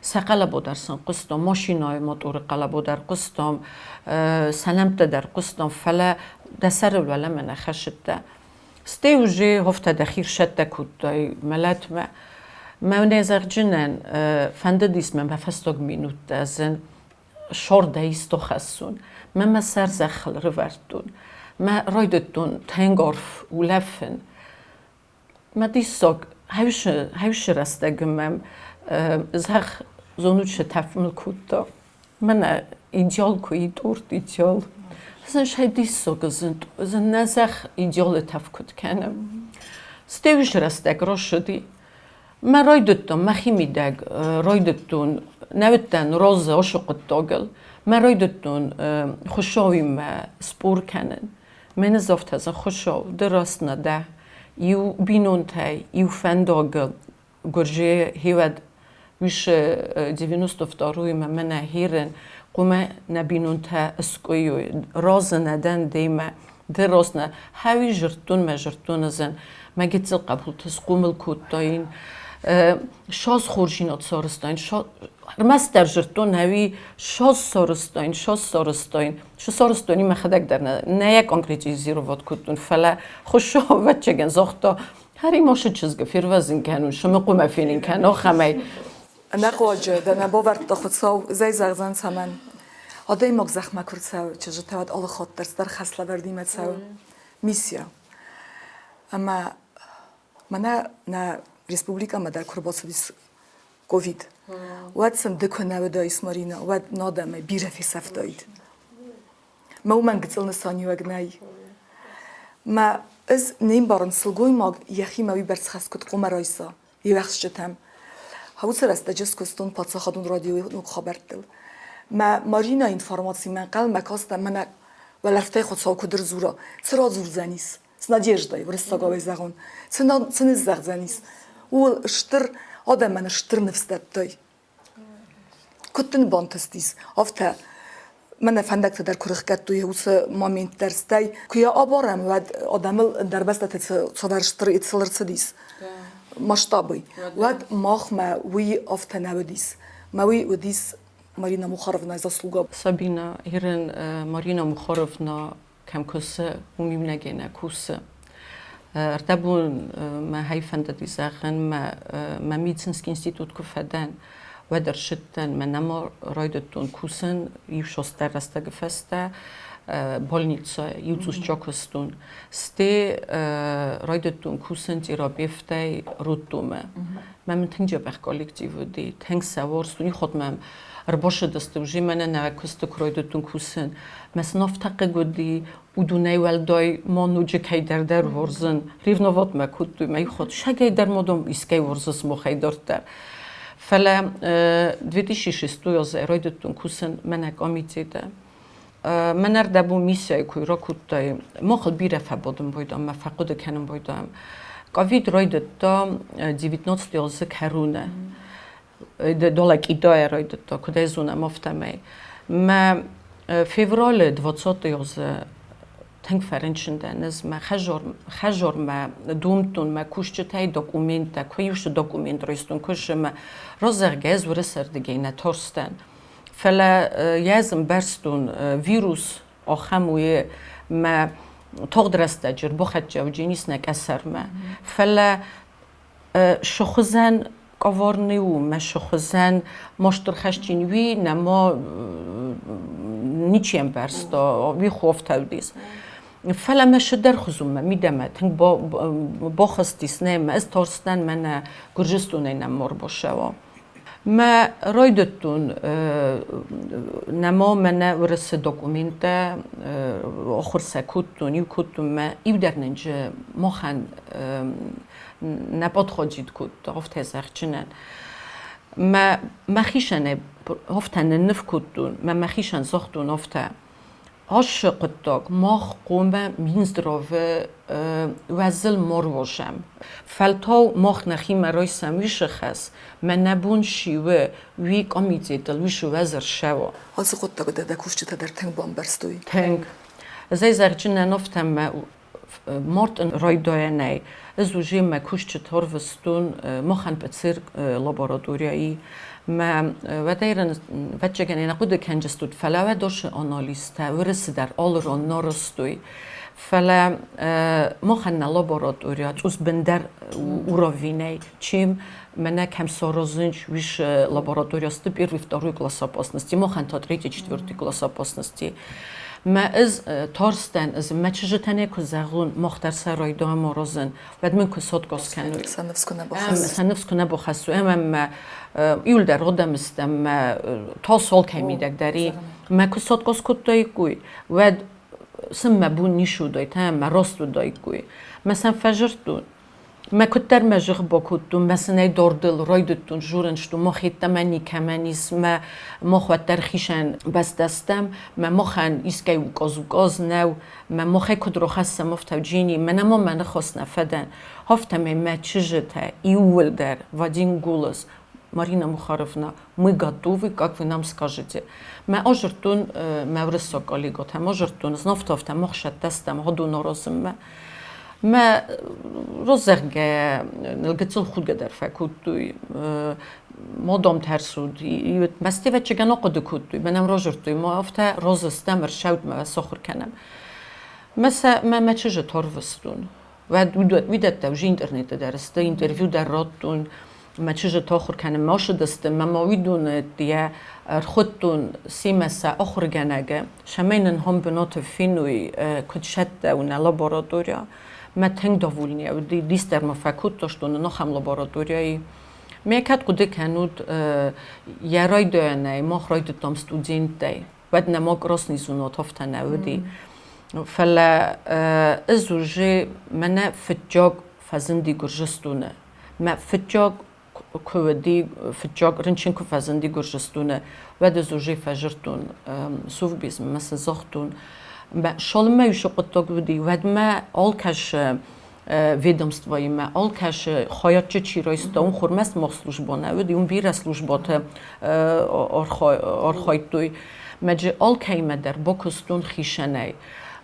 Сӕ хъӕлӕба дӕр сын хъуыстон, машинӕйы моторы хъӕлӕба дӕр хъуыстон, сӕ нӕмттӕ дӕр хъуыстон, фӕлӕ дӕ сӕрыл уӕлӕмӕ нӕ хӕссыдтӕ. Стӕй уже афтӕ дӕхи рсӕттӕ кодтай мӕлӕтмӕ. Мӕнӕ зӕгъджынӕн фӕндыдис мӕ мӕ фӕстаг минуттӕ зын сордӕй исто хӕссун. Мӕ мӕ сӕр зӕххыл рывӕрдтон. Мӕ райдыдтон тынг арф улӕфын. Мӕ диссаг, хӕусы рӕстӕг мӕм зӕхх зонут тӕф мыл кодта. Мӕнӕ идеал куы и торт идеал. Зын сӕ диссаг зын нӕ зӕхх идеалы тӕф куыд кӕны. Стӕй рӕстӕг рацыди. Мӕ райдыдтон мӕхимидӕг райдыдтон нӕ уыдтӕн розы уыцы хъуыддагыл. Мӕ райдыдтон Хуыцауимӕ спор кӕнын. Мӕнӕ афтӕ зын Хуыцау, ды раст нӕ дӕ. Иу бинонтӕй, иу фӕндагыл Гуырдзыйы хиуӕд уышы 92-имӕ мӕнӕ хирын, хъуымӕ нӕ бинонтӕ ыскъуыйой, разы нӕ дӕн демӕ, ды раст нӕ. Хӕуи жырдтон мӕ жырдтон ызын, мӕ гыццыл хъӕбулты схъомыл кодтаин, саз хорзинад сарызтаин, ӕрмӕстдӕр жырдтон ӕви саз сарызтаин, саз сарызтаин. Шы сарызтон мӕхӕдӕг дӕр нӕ йӕ конкретизировать кодтон, фӕлӕ Хуыцау ӕвӕццӕгӕн загъта, Хӕримосы чызгы фервӕзын кӕнун, сымыхъумӕ фенын кӕн, охӕмӕй. Ӕнӕхъуаджы дӕ нӕ бавӕрдта Хуыцау, зӕй зӕгъдзӕн цӕмӕн. Адӕймаг зӕхмӕ куы рцӕуы, чызджытӕ уӕд алы хатт дӕр цыдӕр хӕслӕвӕрдимӕ цӕуы. Миссия. Ӕмӕ мӕнӕ нӕ республикӕмӕ дӕр куы рбацыдис ковид, уӕд сын ды куы нӕ уыдаис, Марина, уӕд нӕ адӕмӕй бирӕ фесӕфтаид. Мӕ уымӕн гыццыл нысаниуӕг нӕй. Мӕ ӕз не мбарын, сылгоймаг йӕхимӕ уыйбӕрц хӕс куыд хъуамӕ райса йе уӕхсчытӕм. Уыцы рӕстӕджы скуыстон паддзахадон радиойы ног хабӕрттыл. Мӕ Маринӕйы информацимӕ ӕнхъӕлмӕ кастӕн, мӕнӕ уӕлӕрвтӕй Хуыцау куыд ӕрдзура, цы радзурдзӕнис, с надеждой, уырыссагау зӕгъон, цы, цы ныззӕгъдзӕнис, ууыл стыр адӕмӕн стыр ныфс дӕттой. Куыд дын бантыстис, афтӕ мӕнӕ фӕндӕгтӕ дӕр куы рыхгӕдтой уыцы момент дӕр, стӕй куы йӕ абарӕм, уӕд адӕмыл ӕндӕр бӕстӕты цавӕр стыр ицыл ӕрцыдис масштабы, уӕд махмӕ уый афтӕ нӕ уыдис. Мӕ уый уыдис Марина Мухаровнайы заслуга. Сабина, Ирен Марина Мухаровна кӕм кусы, уым иунӕгӕй нӕ кусы. Ӕрдӕбон мӕ хай фӕндыди зӕгъын, мӕ, мӕ медицинский институт куы фӕдӕн, уӕд ӕрсыдтӕн, мӕ нӕма райдыдтон кусын иу состӕр рӕстӕгы фӕстӕ. Больницӕ иу цъусчок куыстон. Стӕй райдыдтон кусын терапевтӕй роддоммӕ. Мӕ мын тынг дзӕбӕх коллектив уыди, тынг сӕ уарзтон. Ихуыд мӕм ӕрбацыдысты, уже мӕнӕ нӕ куысты куы райдыдтон кусын. Мӕ сын афтӕ хъыг уыди, уыдонӕй уӕлдай ма ноджы кӕйдӕр дӕр уарзын. Ревновать мӕ кодтой, мӕ ихуыд сагӕй дӕр ма дам искӕй уарзыс махӕй дарддӕр. Фӕлӕ 2006 азы райдыдтон кусын мӕнӕ комитеты. Мӕнӕрдӕбон миссияйы куы ракодтай, махыл бирӕ фӕбадын байдам, мӕ фӕхъуыды кӕнын байдам. Ковид райдыдта 19 азы кӕроны. Долӕ Китайӕ райдыдта, куыд ӕй зонӕм, афтӕмӕй. Мӕ февралы 20 азы тынг фӕрынчын дӕн ӕз. Мӕ хӕзормӕ домдтон мӕ кусджытӕй документтӕ, куы иу документ райстон, куы мӕ разӕгъгӕ ӕз уырысӕрдыгӕй нӕ тарстӕн. Фӕлӕ йӕ ӕз ӕмбӕрстон, вирус ахӕм у, мӕ тагъд рӕстӕджы ӕрбахӕццӕ уыдзӕнис нӕ къӕсӕрмӕ. Фӕлӕ сыхуызӕн коварный у, мӕ сыхуызӕн ма стыр хӕсджын уи, нӕма ничи ӕмбӕрста, уый хофтӕ уыдис. Фӕлӕ мӕ сыдӕр хуызонмӕ мидӕмӕ тынг бахызтис, нӕ мӕ ӕз тарстӕн, мӕнӕ Гуырдзыстонӕй нӕм ма ӕрбацӕуа. Мӕ райдыдтон нӕма мӕнӕ уырысы документтӕ ахуыр сӕ кодтон, иу кодтон мӕ иу дӕр нынджы махӕн нӕ подходит кодта, афтӕ зӕгъджынӕн. Мӕ мӕхицӕн афтӕ нынныв кодтон, мӕ мӕхицӕн загътон афтӕ. Ацы хъуыддаг мах хъуамӕ Минздравы уӕзыл ма руадзӕм. Фӕлтау мах нӕхимӕ райсӕм уыцы хӕс, мӕ нӕ бон чи у, уый комитетыл уыцы уӕз ӕрцӕуа. Ацы хъуыддаг дӕ дӕ кусджытӕ дӕр тынг бамбӕрстой? Тынг. Ӕз ӕй зӕгъджынӕн афтӕ мӕ мартъы райдайӕнӕй ӕз уже мӕ кусджыты ӕрвыстон махӕн ПЦР лабораторияйы. Мӕ уӕдӕй ӕвӕццӕгӕн нӕ хъуыды кӕнджыстут, фӕлӕ уӕд уыцы анализтӕ уырысы дӕр алы ран нӕ рыстой. Фӕлӕ махӕн нӕ лаборатория цъус бындӕр уровенӕй, чем мӕнӕ кӕм саразынч, уыцы лаборатория сты первый, второй класс опасности, махӕн та третий, четвертый класс опасности. Мӕ ӕз тарстӕн, ӕз мӕ чызджытӕн куы зӕгъон, мах дӕр сӕ райдайӕм аразын, уӕд мын куы соткос кӕной. Сӕ ныфс куы нӕ бахӕссой. Сӕ ныфс куы нӕ бахӕссой ӕмӕ мӕ иуылдӕр адӕм стӕм, мӕ тас алкӕй мидӕг дӕр и. Мӕ куы соткос кодтаиккой, уӕд сын мӕ бон ницы уыдаид, ӕмӕ раст уыдаиккой. Мӕ сӕм фӕзырдтон. Мӕ куыддӕр мӕ зых бакодтон, мӕ сынӕй дардыл райдыдтон журын, что мах йеддӕмӕ никӕмӕн ис, мӕ мах уӕддӕр хицӕн бӕстӕ стӕм, мӕ махӕн искӕй указ-указ нӕу, мӕ махӕй куыд рахӕссӕм афтӕ Джени, мӕнӕ ма мӕ ныхас нӕ фӕдӕн. Афтӕмӕй мӕ чызджытӕ иууылдӕр в один голос Марина Мухаровна, мы готовы, как вы нам скажете. Мӕ азырдтон мӕ уырыссаг коллегатӕм, азырдтон, знавтавтӕ махсӕттӕ стӕм гъӕдон аразынмӕ. Мӕ разӕгъгӕ гыццыл худгӕ дӕр фӕкодтой. Мадам тӕрсуд, мӕ стевӕччыгӕн ахъуыды кодтой, мӕнӕн разырдтой, ма афтӕ разы стӕм, ӕрсӕутмӕ сахуыр кӕнӕм. Мӕ сӕ мӕ мӕ чызджы тарвыстон. Уӕд уыдӕттӕ уже интернеты дӕр сты, интервью дӕр радтон, мӕ чызджы ахуыр кӕнынмӕ ацыдысты, мӕ ма уыдоны йӕ ӕрхуыдтон семӕ сӕ ахуыргӕнӕгы, цӕмӕй нын хом бынаты феной, куыд цӕттӕ у нӕ лаборатория. Мӕ тынг довольный уыди, дис дӕр ма фӕкодта, что нын ахӕм лабораторияйы. Мӕ кӕд хъуыды кӕнут, йӕ райдайӕнӕй мах райдыдтам студенттӕй. Уӕд нӕма красный зонот афтӕ нӕ уыди. Фӕлӕ ӕз уже мӕнӕ фыццаг фӕзынди Гуырдзыстоны. Мӕ фыццаг куы уыди, фыццаг рынчын куы фӕзынди Гуырдзыстоны, уӕд ӕз уже фӕзырдтон совбезмӕ, цы загътон. Мӕ цалынмӕ иу хъуыддаг уыди, уӕдмӕ алкӕсы ведомствоимӕ, алкӕсы хайадчы чи райста, уым хурмӕ мах службӕ нӕ уыди, уым бирӕ службӕты архайдтой. Мӕджы алкӕимӕ дӕр бакуыстон хицӕнӕй.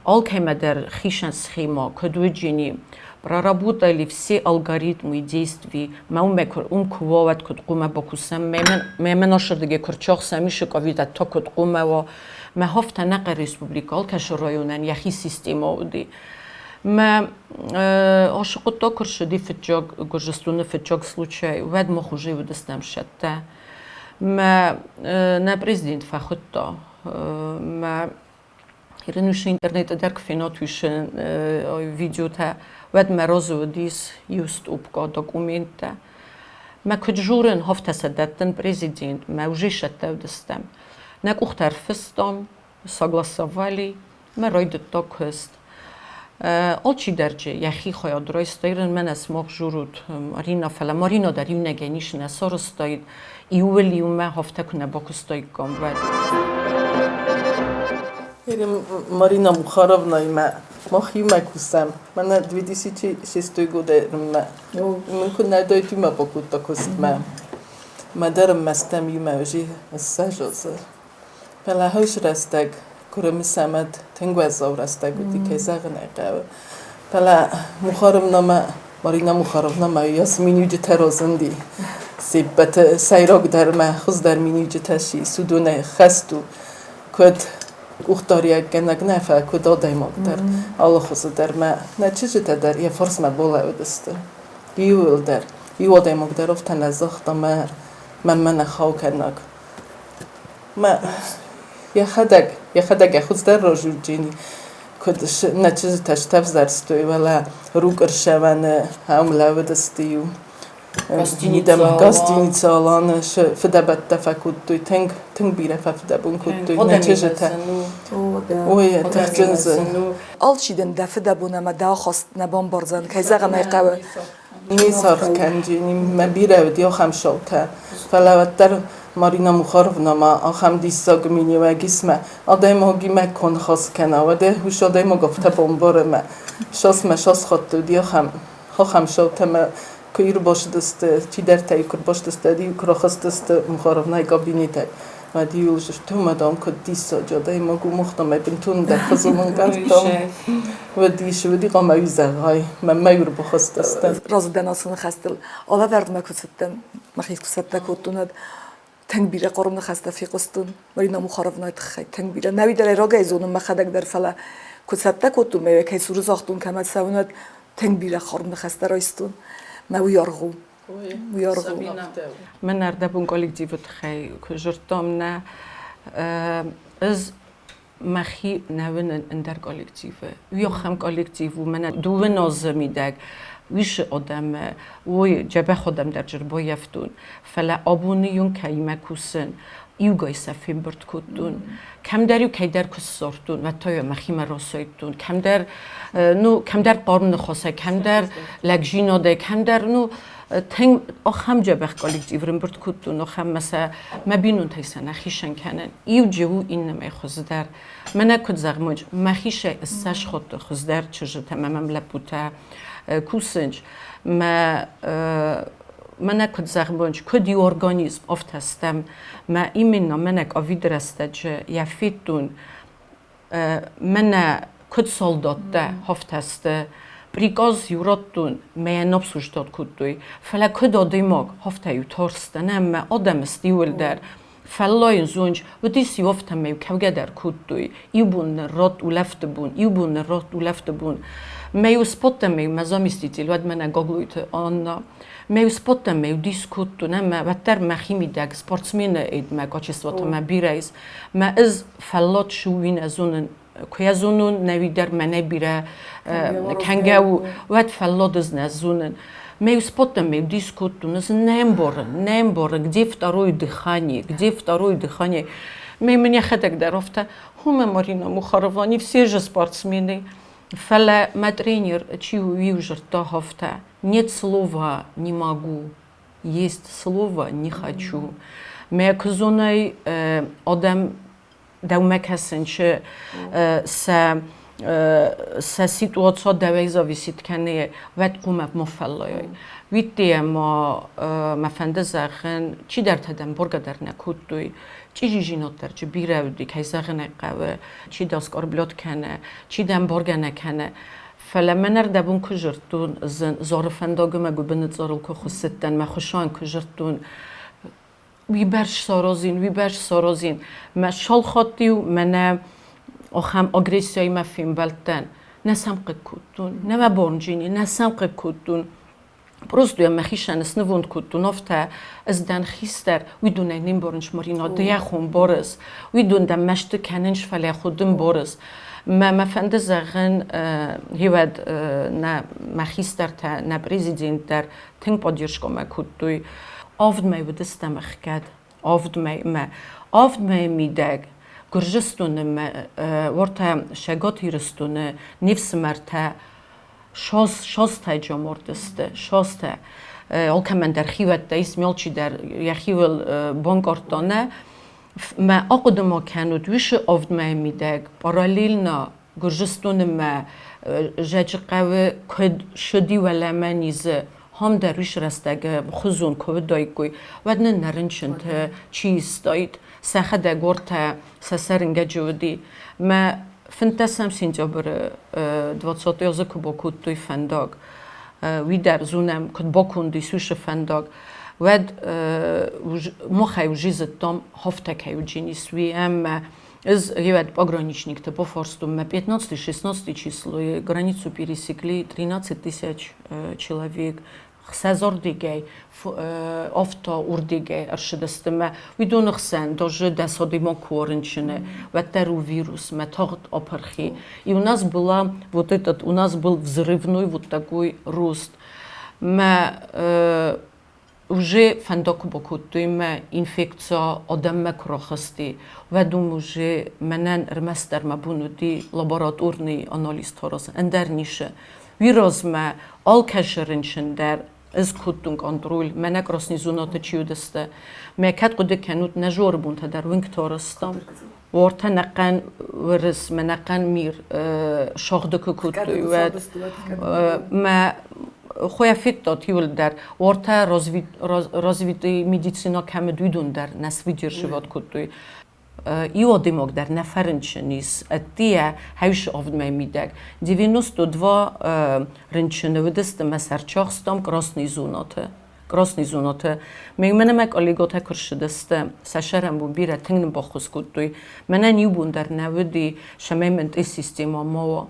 Алкӕимӕ дӕр хицӕн схема, куыд уыджини. Проработали все алгоритмы действий. Мӕ уым куы уа, уӕд куыд хъуамӕ бакусӕм. Мӕ мӕ нашырдыгӕй куы рчахсӕм, исы ковидӕт та куыд хъуамӕ уа. Мӕ хафтӕ нӕ республикӕ алкӕцы районӕн йӕхи системӕ уыди. Мӕ ацы хъуыддаг куы рцыди фыццаг Гуырдзыстоны фыццаг случай, уӕд мах уже уыдыстӕм сӕттӕ. Мӕ нӕ президент фӕхуыдта. Мӕ Ирын интернеты дӕр куы фенат уьшы видеотӕ, уӕд мӕ разы уыдис иу стъупка документтӕ. Мӕ куыд журын, афтӕ сӕ дӕттын президентмӕ, уже сӕттӕ уыдыстӕм. Нӕ къухтӕ ӕрфыстам, согласовали, мӕ райдыдта куыст. Алчидӕр джы йӕхи хайад райста, ирын мӕнӕ сымах журут Марина, фӕлӕ Марина дӕр иунӕгӕй ницы нӕ сарӕзтаид, иуыл иумӕ афтӕ куы нӕ бакуыстаиккам, уӕд. Марина Мухаровнаимӕ мах иумӕ кусӕм. Мӕнӕ 2006 годӕй-мӕ. Мын куы нӕ дойт иумӕ бакодта куыстмӕ. Мӕ дӕр ӕммӕстӕм иумӕ уже ссӕжозы. Фӕлӕ хӕс рӕстӕг куы рымысӕм, тынг уӕззау рӕстӕг уыди, кӕй зӕгъын ӕй хъӕуы. Фӕлӕ Мухаровнамӕ, Марина Мухаровнамӕ йӕ миниуджытӕ разынди. Се ппӕты сӕйрагдӕр мӕ хуыздӕр миниуджытӕ сис, уыдонӕй хӕст у, куыд къухдариуӕггӕнӕг нӕ, фӕлӕ куыд адӕймаг дӕр, алы хуызы дӕр мӕ нӕ чызджытӕ дӕр йӕ фарсмӕ балӕууыдысты. Иууылдӕр. Иу адӕймаг дӕр афтӕ нӕ загъта, мӕ мӕнмӕ нӕ хауы кӕнаг. Мӕ йӕхӕдӕг, йӕхӕдӕг йӕ хуыздӕр разурджени, куыд нӕ чызджытӕ стӕвзӕрстой, уӕлӕ Рукъ-ӕрсӕвӕны ам лӕууыдысты иу гостиница Аланы фыдӕбӕттӕ фӕкодтой, тынг, тынг бирӕ фӕфыдӕбон кодтой нӕ чызджытӕ. Ой, тыхджын дзы. Алчи дын дӕ фыдӕбон ӕмӕ дӕ ахаст нӕ бамбардзӕн, кӕй зӕгъын ӕй хъӕуы. Ницы аргъ кӕнджени, мӕ бирӕ уыди ахӕм шоутӕ, фӕлӕ уӕддӕр Марина Мухаровнамӕ ахӕм диссаг миниуӕг ис мӕ адӕймагимӕ куы ныхас кӕна, уӕд ус адӕймаг афтӕ бамбары мӕ шасмӕ шас хатт уыди ахӕм ахӕм шоутӕ мӕ куы ӕрбацыдысты, чидӕртӕ-иу куы ӕрбацыдысты, ӕд-иу куы рахызтысты Мухаровнайы кабинетӕй, уӕд-иу зыдтон, дам, куыд диссаджы адӕймаг у, мах дам ӕй бынтондӕр фӕзылын кодтам. Уыдис, уыди хъуамӕ уый зӕгъай, мӕнмӕ ӕрбахызтысты. Разы дӕн ацы ныхӕстыл. Алӕвӕрдмӕ куы цыдтӕн, мӕхи куы цӕттӕ кодтон, уӕд тынг бирӕ хъарм ныхӕстӕ фехъуыстон Марина Мухаровнайы тыххӕй, тынг бирӕ. Нӕуи дӕр ӕй рагӕй зонын мӕхӕдӕг дӕр, фӕлӕ куы цӕттӕ кодтон, мӕ кӕй цуры загътон, кӕмӕ цӕуын, уӕд тынг бирӕ хъарм ныхӕстӕ райстон. Мӕ уый аргъ у. Уый аргъ у. Мӕн ӕрдӕбон коллективы тыххӕй куы дзырдтам, нӕ ӕз мӕхи нӕ уынын ӕндӕр коллективы. Уый ахӕм коллектив у, мӕнӕ дыууын азы мидӕг уисы адӕмы, уой дзӕбӕх адӕм дӕр ӕрбаййӕфтон, фӕлӕ абоны ион кӕимӕ кусын, иугай сӕ фембырд кодтон. Кӕмдӕр-иу кӕйдӕр куы ссардтон, уӕд та-иу мӕхимӕ расайдтон. Кӕмдӕр, ну, кӕмдӕр хъарм ныхасӕй, кӕмдӕр лӕгдзинадӕй, кӕмдӕр, ну, тынг ахӕм дзӕбӕх коллектив ӕрӕмбырд кодтон, ахӕм мӕ сӕ мӕ бинонтӕй сӕ нӕ хицӕн кӕнын. Иу джы у иннӕмӕй хуыздӕр. Мӕнӕ куыд зӕгъмонч, мӕхицӕй ссӕдз хатты хуыздӕр чызджытӕ мӕ мӕм лӕппутӕ кусынч. Мӕ мӕнӕ куыд зӕгъмонч, куыд иу организм, афтӕ стӕм. Мӕ именно мӕнӕ ковиды рӕстӕджы йӕ федтон, мӕнӕ куыд солдаттӕ афтӕ сты. Приказ иу радтон, мӕ йӕ обсуждать кодтой. Фӕлӕ куыд адӕймаг, афтӕ-иу тарстӕн ӕмӕ адӕмы стиуылдӕр. Фӕллайын зонч, уыдис-иу афтӕмӕй кӕугӕ дӕр кодтой. Иу бон ныррад улӕфты бон, иу бон ныррад улӕфты бон. Мӕ-иу сподтӕм-иу мӕ заместитель, уӕд мӕнӕ Гаглойты Анна. Мӕ-иу сподтӕм-иу дис кодтон ӕмӕ уӕддӕр мӕхимидӕг спортсмены мӕ качествотӕ мӕ бирӕ ис. Мӕ ӕз фӕллад шыуин ӕз зонын, куы йӕ зонон, нӕуи дӕр мӕнӕй бирӕ кӕнгӕ у, уӕд фӕллад ӕз нӕ зонын. Мӕ споттӕм мӕ дис кодтон, ӕз не мбарын, не мбарын, где второе дыхание, где второе дыхание. Мӕ мын йӕхӕдӕг дӕр афтӕ, Хума Марина Мухарова, не все же спортсмены. Фӕлӕ мӕ тренер чи у, уый дзырдта афтӕ, нет слова не могу, есть слово не хочу. Мӕ куы зонай, адӕм дӕумӕ кӕсын, чи сӕ сӕ ситуаци дӕуӕй зависит кӕны, уӕд хъуамӕ ма фӕллайай. Уидте ма мӕ фӕнды зӕгъын, чидӕртӕ дӕм боргӕ дӕр нӕ кодтой, чъизижинад дӕр чи бирӕ уыди, кӕй зӕгъын ӕй хъӕуы, чи дӕ оскорблёт кӕны, чи дӕм боргӕ нӕ кӕны. Фӕлӕ мӕн ӕрдӕбон куы зырдтон, Зоры фӕндагы мӕ гуыбыны цъарыл куы хуыссыдтӕн, мӕ хуыссан куы зырдтон, уыйбӕрц саразин, уыйбӕрц саразин. Мӕ цал хатт-иу мӕнӕ ахӕм агрессияимӕ фембӕлдтӕн, нӕ сӕм хъыг кодтон, нӕ мӕ бонджини, нӕ сӕм хъыг кодтон. Просто мӕхицӕн снывонд кодтон афтӕ, ӕз дӕн хистӕр, уыдонӕй не мбарынц Марина, ды йӕ хон барыс, уыдон дӕм мӕсты кӕнынц, фӕлӕ худын барыс. Мӕ мӕ фӕнды зӕгъын, хевӕд нӕ мӕ хистӕртӕ, нӕ президент дӕр тынг поддержкӕмӕ кодтой. Авд мӕй уыдыстӕм ӕхгӕд, авд мӕймӕ. Авд мӕйы мидӕг Гуырдзыстоны уӕртӕ Цӕгат Ирыстоны не фсымӕртӕ состӕ джомортысты, состӕ. Алкӕмӕн дӕр хиуӕттӕ ис, алчидӕр йӕхиуыл банкъардта нӕ. Мӕ ахъуыды ма кӕнут, уыцы авд мӕйы мидӕг параллельно Гуырдзыстоны мӕ Зӕджыхъӕуы куыд ссыди уӕлӕмӕ низы, хам дӕр уыцы рӕстӕг хуызон куы уыдаиккой, уӕд нын нӕ рынчынты чи истаид, сӕхӕдӕг уартӕ сӕ сӕрынгӕджы уыди. Мӕ 15 сентябры 20 азы куы бакодтой фӕндаг, уый дӕр зонӕм, куыд баконд ис уыцы фӕндаг, уӕд махӕй уже зыдтам, хафтӕ кӕй уыджынис, уый ӕмӕ Из ребят пограничник-то по форсту на 15-16 число границу пересекли 13 тысяч человек. Хсӕзордигӕй, авто урдигӕй ӕршыдысты мӕ уыдоны хсӕн даже дӕсодимон куорынчыны, уӕддӕр у вирус, мӕ тагъд апырхи. И у нас была вот этот, у нас был взрывной вот такой рост. Мӕ уже фӕндаг куы бакодтой мӕ инфекция адӕммӕ куы рахызти, уӕд уым уже мӕнӕн ӕрмӕстдӕр мӕ бон уыди лабораторный анализ аразын, ӕндӕр ницы. Уый размӕ алкӕцы рынчын дӕр ӕз кодтон контроль, мӕнӕ красный зонаты чи уыдысты. Мӕ кӕд хъуыды кӕнут, нӕ зоры бонтӕ дӕр уынгты арӕзтам. Уартӕ нӕхъӕн уырыс, мӕ нӕхъӕн мир сагъды куы кодтой, уӕд мӕ хуя федтат иуылдӕр. Уартӕ развитый медицина кӕм уыд, уыдон дӕр нӕ свыдерживать кодтой. Иу адӕймаг дӕр нӕ фӕрынчын ис ӕддейӕ хӕусы авдмӕ мидӕг. 92 рынчыны уыдысты мӕ сӕрчахстам красный зонаты. Красный зонаты. Мӕнӕ мӕ коллеготӕ куы рцыдысты, сӕ сӕрӕнбон бирӕ тынг нын баххуыс кодтой. Мӕнӕн иу бон дӕр нӕ уыди, цӕмӕй мын тест-системӕ ма уа.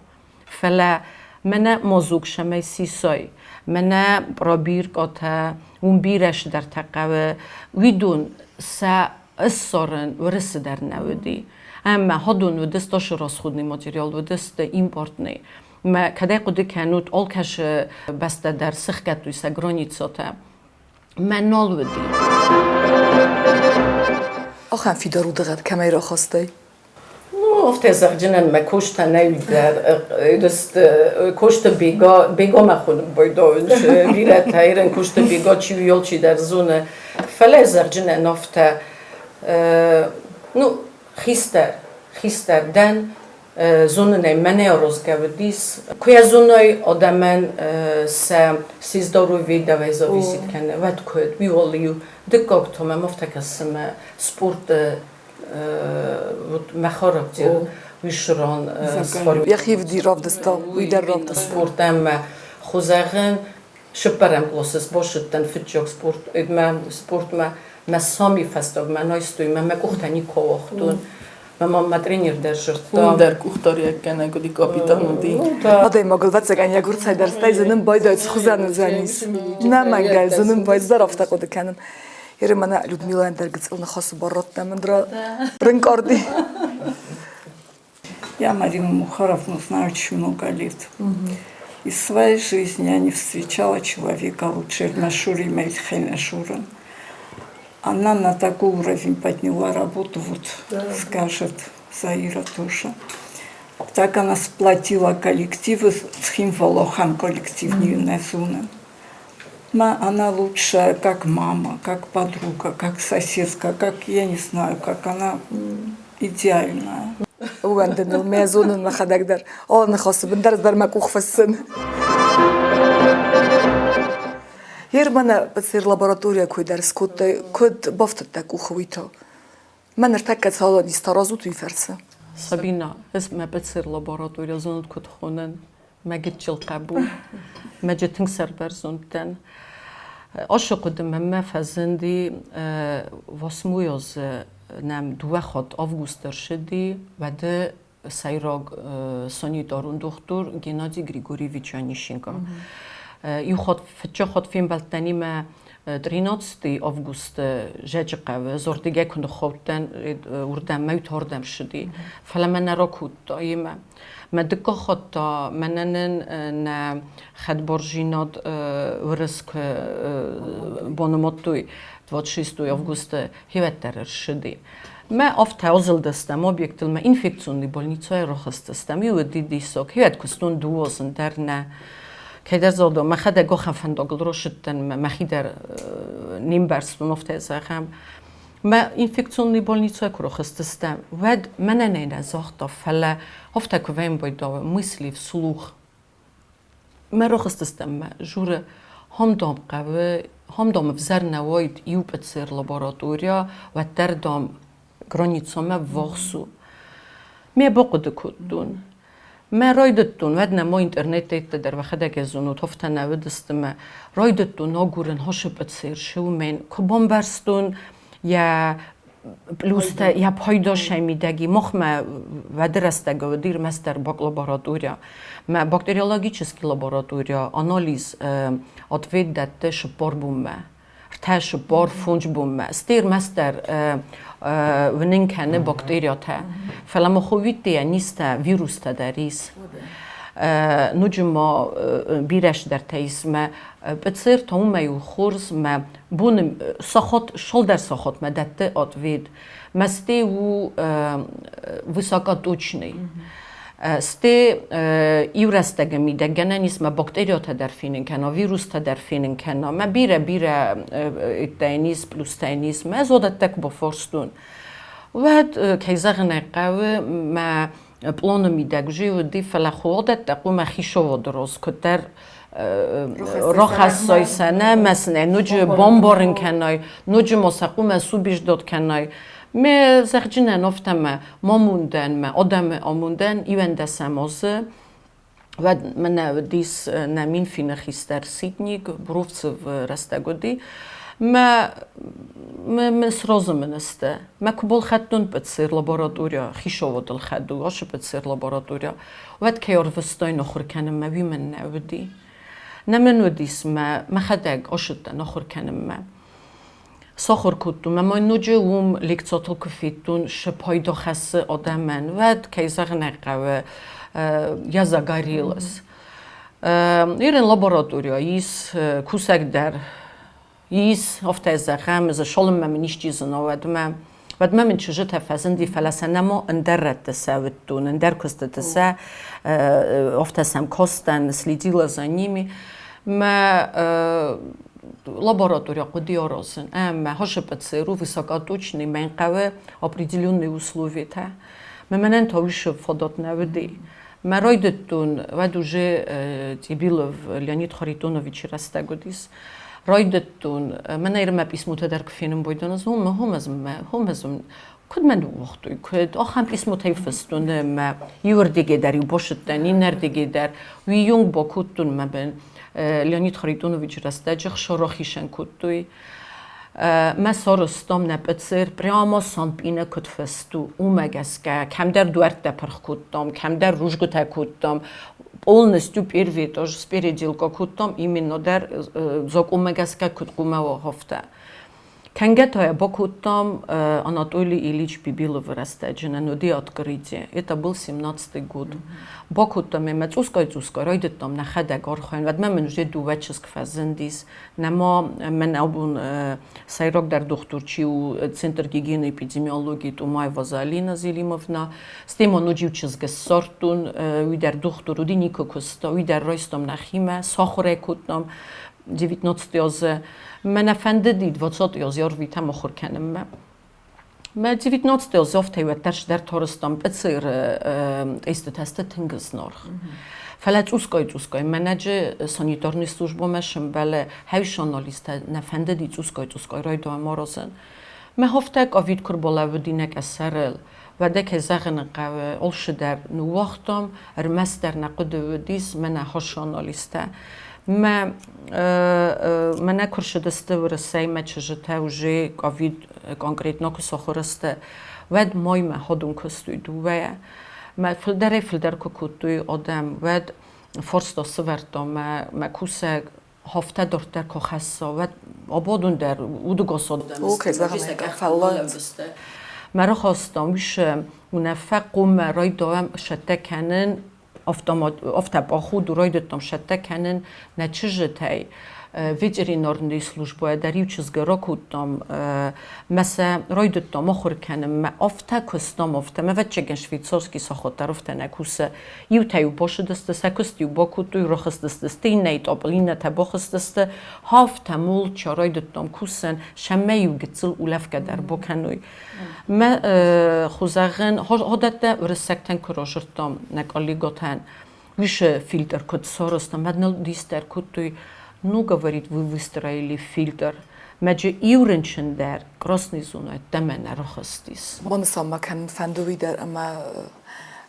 Фӕлӕ мӕнӕ мазук цӕмӕй сисай, мӕнӕ пробиркатӕ, уым бирӕ цыдӕртӕ хъӕуы, уыдон сӕ ссарын уырысы дӕр нӕ уыди. Ӕмӕ ходон уыдысты асы расходный материал уыдысты импортный. Мӕ кӕдӕй хъуыды кӕнут, алкӕцы бӕстӕ дӕр сыхгӕдтой сӕ границӕтӕ. Мӕ нал уыди. Ахӕм фидар удыгъӕд кӕмӕй рахастай? Ну, афтӕ зӕгъджынӕн мӕ костӕ нӕ уыдӕр. Косты бега, бега мӕ хонын байдауын. Бирӕтӕ ирӕн косты бега чи у, алчидӕр зоны. Фӕлӕ зӕгъджынӕн афтӕ, ну, хистӕр, хистӕр дӕн, зонынӕй мӕнӕ аразгӕ уыдис. Куы йӕ зоной, адӕмӕн сӕ се здоровье давай зависит кӕны, уӕд куыд? Уый уал-иу дыккаг та мӕм афтӕ кӕсы, мӕ спорты вот мӕ характер уый сран Йӕхи равдыста, уый дӕр равдыста. Спорт ӕмӕ хуызӕгӕн сыппӕрӕм къласы сбасыдтӕн фыццаг спорт, спортмӕ мӕ сами фӕстагмӕ найстой, мӕ мӕ къухтӕ никуы ауагътон. Мӕ мамӕ тренер дӕр зыдта. Уым дӕр къухдариуӕггӕнӕг уыди, капитан уыди. Адӕймагыл ӕвӕццӕгӕн йӕ гуырцӕй дӕр стӕй зынын байдайы, цы хуызӕн уыдзӕнис. Нӕ мӕнгӕй зынын байдайы, дӕр афтӕ хъуыды кӕнын. Еры мӕнӕ Людмилайӕн дӕр гыццыл ныхасы бар радтам ӕндӕра рынкъарди. Я Марину Мухаровну знаю очень много лет. Из своей жизни я не встречала человека лучше Машури Мельхемешуран. Она на такой уровень подняла работу, вот да. скажет Заира тоже. Так она сплотила коллективы, Цхинвалохан коллектив mm-hmm. Она лучшая как мама, как подруга, как соседка, как, я не знаю, как она идеальная. Ууӕндын мӕ зонын мӕхӕдӕг дӕр. Алы ныхасы бын дӕр дӕр мӕ къух фыссын. Ер мӕнӕ ПЦР лаборатория куы дӕр скодтай, куыд бафтыдтӕ къухы уый та? Мӕ ныртӕккӕ цалын истаразут уый фӕрцы? Сабина, ӕз мӕ ПЦР лаборатория зонут куыд хонын? Мӕ гыццыл хъӕбул. Мӕ джы тынг сӕрбӕрзонд дӕн. Ашы хъуыды мӕнмӕ фӕзынди восьмой нӕм дыууӕ хатт августы рцыди, уӕды сӕйраг санитарон дохтыр Геннадий Григорьевич Онищенко. Иу хатт, фыццаг хатт фембӕлдтӕн имӕ. 13 августы Зӕджыхъӕуы ӕз уырдыгӕй куы ныххаудтӕн, уырдӕм мӕ уьтардӕм ссыди, фӕлӕ мӕ нӕ ракодта йемӕ. Мӕ дыккаг хатт та мӕнӕ нын нӕ хӕдбардзинад уырыс куы банымадтой 26 августы, хивӕддӕр ӕрсыди. Мӕ афтӕ азылдыстӕм объектыл, мӕ инфекционный больницӕйы рахызтыстӕм. Иу уыди диссаг, хивӕд куыстон дыууӕ дӕр нӕ. Кӕйдӕр загъта, мӕхӕдӕг ахӕм фӕндагыл рацыдтӕн, мӕхи дӕр не мбӕрстон, афтӕ зӕгъӕм. Мӕ инфекционный больницӕйы куы рахызтыстӕм, уӕд мӕнӕн ӕй нӕ загъта, фӕлӕ афтӕ куы вӕййын байдауы, мысли вслух. Мӕ рахызтыстӕм мӕ журы хом дам хъӕуы, хом дам ӕвзӕр нӕ уаид иу ПЦР лаборатория, уӕддӕр дам границӕмӕ ввахс у. Ме бахъуыды кодтон. Мӕ райдыдтон, уӕд нӕма интернет дӕр вӕхӕдӕг зонут, афтӕ нӕ уыдысты мӕ. Райдыдтон агурын хосы ПЦР шыумӕн. Куы бамбӕрстон йӕ плюстӕ, йӕ пайда сӕ мидӕги, махмӕ уӕды рӕстӕг уыди ӕрмӕстдӕр баклаборатория. Мӕ бактериологический лаборатория анализ ответ дӕтты цыппар бонмӕ. Ртӕ цыппар фондз бонмӕ. Стӕй ӕрмӕстдӕр уынын кӕны бактериатӕ. Фӕлӕ ма ховидтӕ низтӕ, вирустӕ дӕр ис. Ноджы ма бирӕ цыдӕртӕ ис. Мӕ ПЦР та уымӕй у хорз, мӕ боны сахат, цалдӕр сахатмӕ дӕтты ответ. Мӕ стӕй у высокоточный. Стӕй иу рӕстӕгы мидӕг гӕнӕн ис мӕ бактериатӕ дӕр фенын кӕна, вирустӕ дӕр фенын кӕна. Мӕ бирӕ-бирӕ низ, плюстӕ низ. Мӕ ӕз уыдӕттӕ куы бафарстон, уӕд, кӕй зӕгъын ӕй хъӕуы, мӕ пъланы мидӕг уже уыди, фӕлӕ уыдӕттӕ хъуамӕ хицауады раз куыддӕр рахӕссой сӕ, нӕ мӕ сын ӕй ноджы бамбарын кӕной, ноджы ма сӕ хъуамӕ субеждот кӕной. Ме зӕгъджынӕн афтӕ мӕ мамундӕн, мӕ адӕмы амондӕн иуӕндӕсӕм азы уӕд мӕнӕ уыдис нӕ Минфины хистӕр Ситник, Буровцев рӕстӕг уыди. Мӕ мӕ сразы мын сты. Мӕ куы балхӕдтон ПЦР лаборатория, хицауады лхӕд у ацы ПЦР лаборатория, уӕд кӕй ӕрвыстой ахуыр кӕнынмӕ, уый мын нӕ уыди. Нӕ мын уыдис мӕ мӕхӕдӕг ацыдтӕн ахуыр кӕнынмӕ. Сахуыр кодтон ӕмӕ ноджы уым лекцотыл куы федтон, цы пайда хӕссы адӕмӕн, уӕд, кӕй зӕгъын ӕй хъӕуы, я загорелась. Ирын лаборатория ис, кусӕг дӕр ис, афтӕ зӕгъӕм, дзы цалынмӕ мын исчи зына, уӕдмӕ. Уӕдмӕ мын чызджытӕ фӕзынди, фӕлӕ сӕ нӕма ӕндӕр рӕтты сӕ уыдтон, ӕндӕр куыстыты сӕ, афтӕ сӕм кастӕн, следила за ними. Мӕ лаборатория хъуыди аразын ӕмӕ ХШПЦР у высокоточный, мӕн хъӕуы определенные условиятӕ. Мӕ мӕнӕн та уый фадат нӕ уыди. Мӕ райдыдтон, уӕд уже Цъибилов Леонид Харитоновичы рӕстӕг уыдис. Райдыдтон, мӕнӕ ирмӕ писмотӕ дӕр куы фенын байдон, ӕз хомӕ, хомӕ, куыд мӕ ныууагътой, куыд ахӕм писмотӕй фыстон ӕмӕ иуырдыгӕй дӕр-иу басыдтӕн, иннӕрдыгӕй дӕр. Уыйонг бакодтон мӕ бын Леонид Харитоновичы рӕстӕджы хсӕрахисӕн кодтой. Мӕ сарӕзтам нӕ ПЦР прямо Санпъины куыд фыст у, уымӕ гӕсгӕ кӕмдӕр дуӕрттӕ пырх кодтам, кӕмдӕр рузгуытӕ кодтам, полностью первый этаж спеределка кодтам, именно дӕр закъонмӕ гӕсгӕ куыд хъуамӕ уа, афтӕ. Кӕнгӕ та йӕ бакодтам Анатолий Ильич Бибиловы рӕстӕджы нын уыди открытие. Это был 17-й год. Бакодтам ӕмӕ цъусгай-цъусгай райдыдтам нӕхӕдӕг архайын. Уӕдмӕ мын уже дыууӕ чызг фӕзындис. Нӕма мӕн абон сӕйрагдӕр дохтыр чи у Центр гигиены эпидемиологии Тумаева Залина Зелимовна. Стӕй ма ноджы иу чызг ссардтон, уый дӕр дохтыр уыди, никуы куыста, уый дӕр райстам нӕхимӕ, сахуыр ӕй кодтам. 19 азы. Мӕ нӕ фӕндыди 20 азы ӕрвитӕм ахуыр кӕнынмӕ. Мӕ 19 азы афтӕ уӕддӕр дӕр тарстам ПЦР-ы тестытӕ тынг зынаргъ. Фӕлӕ цъусгай-цъусгай мӕнӕджы санитарный службӕмӕ сӕмбӕлы хӕйсанализтӕ нӕ фӕндыди цъусгай-цъусгай райдайӕм аразын. Мӕ афтӕ ковид куы рбалӕууыди нӕ къӕсӕрыл, уӕдӕ кӕй зӕгъын хъӕуы, алцыдӕр ныууагътам, ӕрмӕстдӕр нӕ хъуыды уыдис мӕнӕ хосанализтӕ. Мӕ мӕнӕ куы рцыдысты Уырысӕй мӕ чызджытӕ уже ковид конкретно куы сахуыр сты, уӕд моймӕ ходын куыстой дыууӕйӕ. Мӕ фылдӕрӕй-фылдӕр куы кодтой адӕм, уӕд фарста сӕвӕрдта мӕ, мӕ кусӕг. Афтӕ дарддӕр куы хӕсса, уӕд абон дӕр удыгас адӕм Окей, зӕгъӕм, фӕллад. Мӕ рахастам уьш уынаффӕ хъоммӕ райдайӕм сӕттӕ кӕнын афтӕ походу райдыдтам сӕттӕ кӕнын нӕ чызджытӕй. Ветеринарный службӕйӕ дӕр иу чызгы ракодтам, мӕ сӕ райдыдтам ахуыр кӕнын. Мӕ афтӕ куыстам, афтӕ. Мӕ ӕвӕццӕгӕн швейцарский сахат дӕр афтӕ нӕ кусы. Иутӕ-иу басыдысты, сӕ куыст-иу бакодтой, рахызтысты, иннӕйы тъӕпыл иннӕтӕ бахызтысты. Афтӕ молча райдыдтам кусын, сӕмӕ-иу гыццыл улӕфгӕ дӕр бакӕной. Мӕ хузӕгъын, одӕттӕ уырыссӕгтӕн куы разырдтам нӕ коллеготӕн, уышы фильтр куыд сарӕзтам, уӕд ныл дис дӕр кодтой, ну, говорит, вы выстроили фильтр. Мӕджы иу рынчын дӕр красный зонӕ ӕддӕмӕ нӕ рахызтис. Банысан ма кӕнын фӕнды уый дӕр, ӕмӕ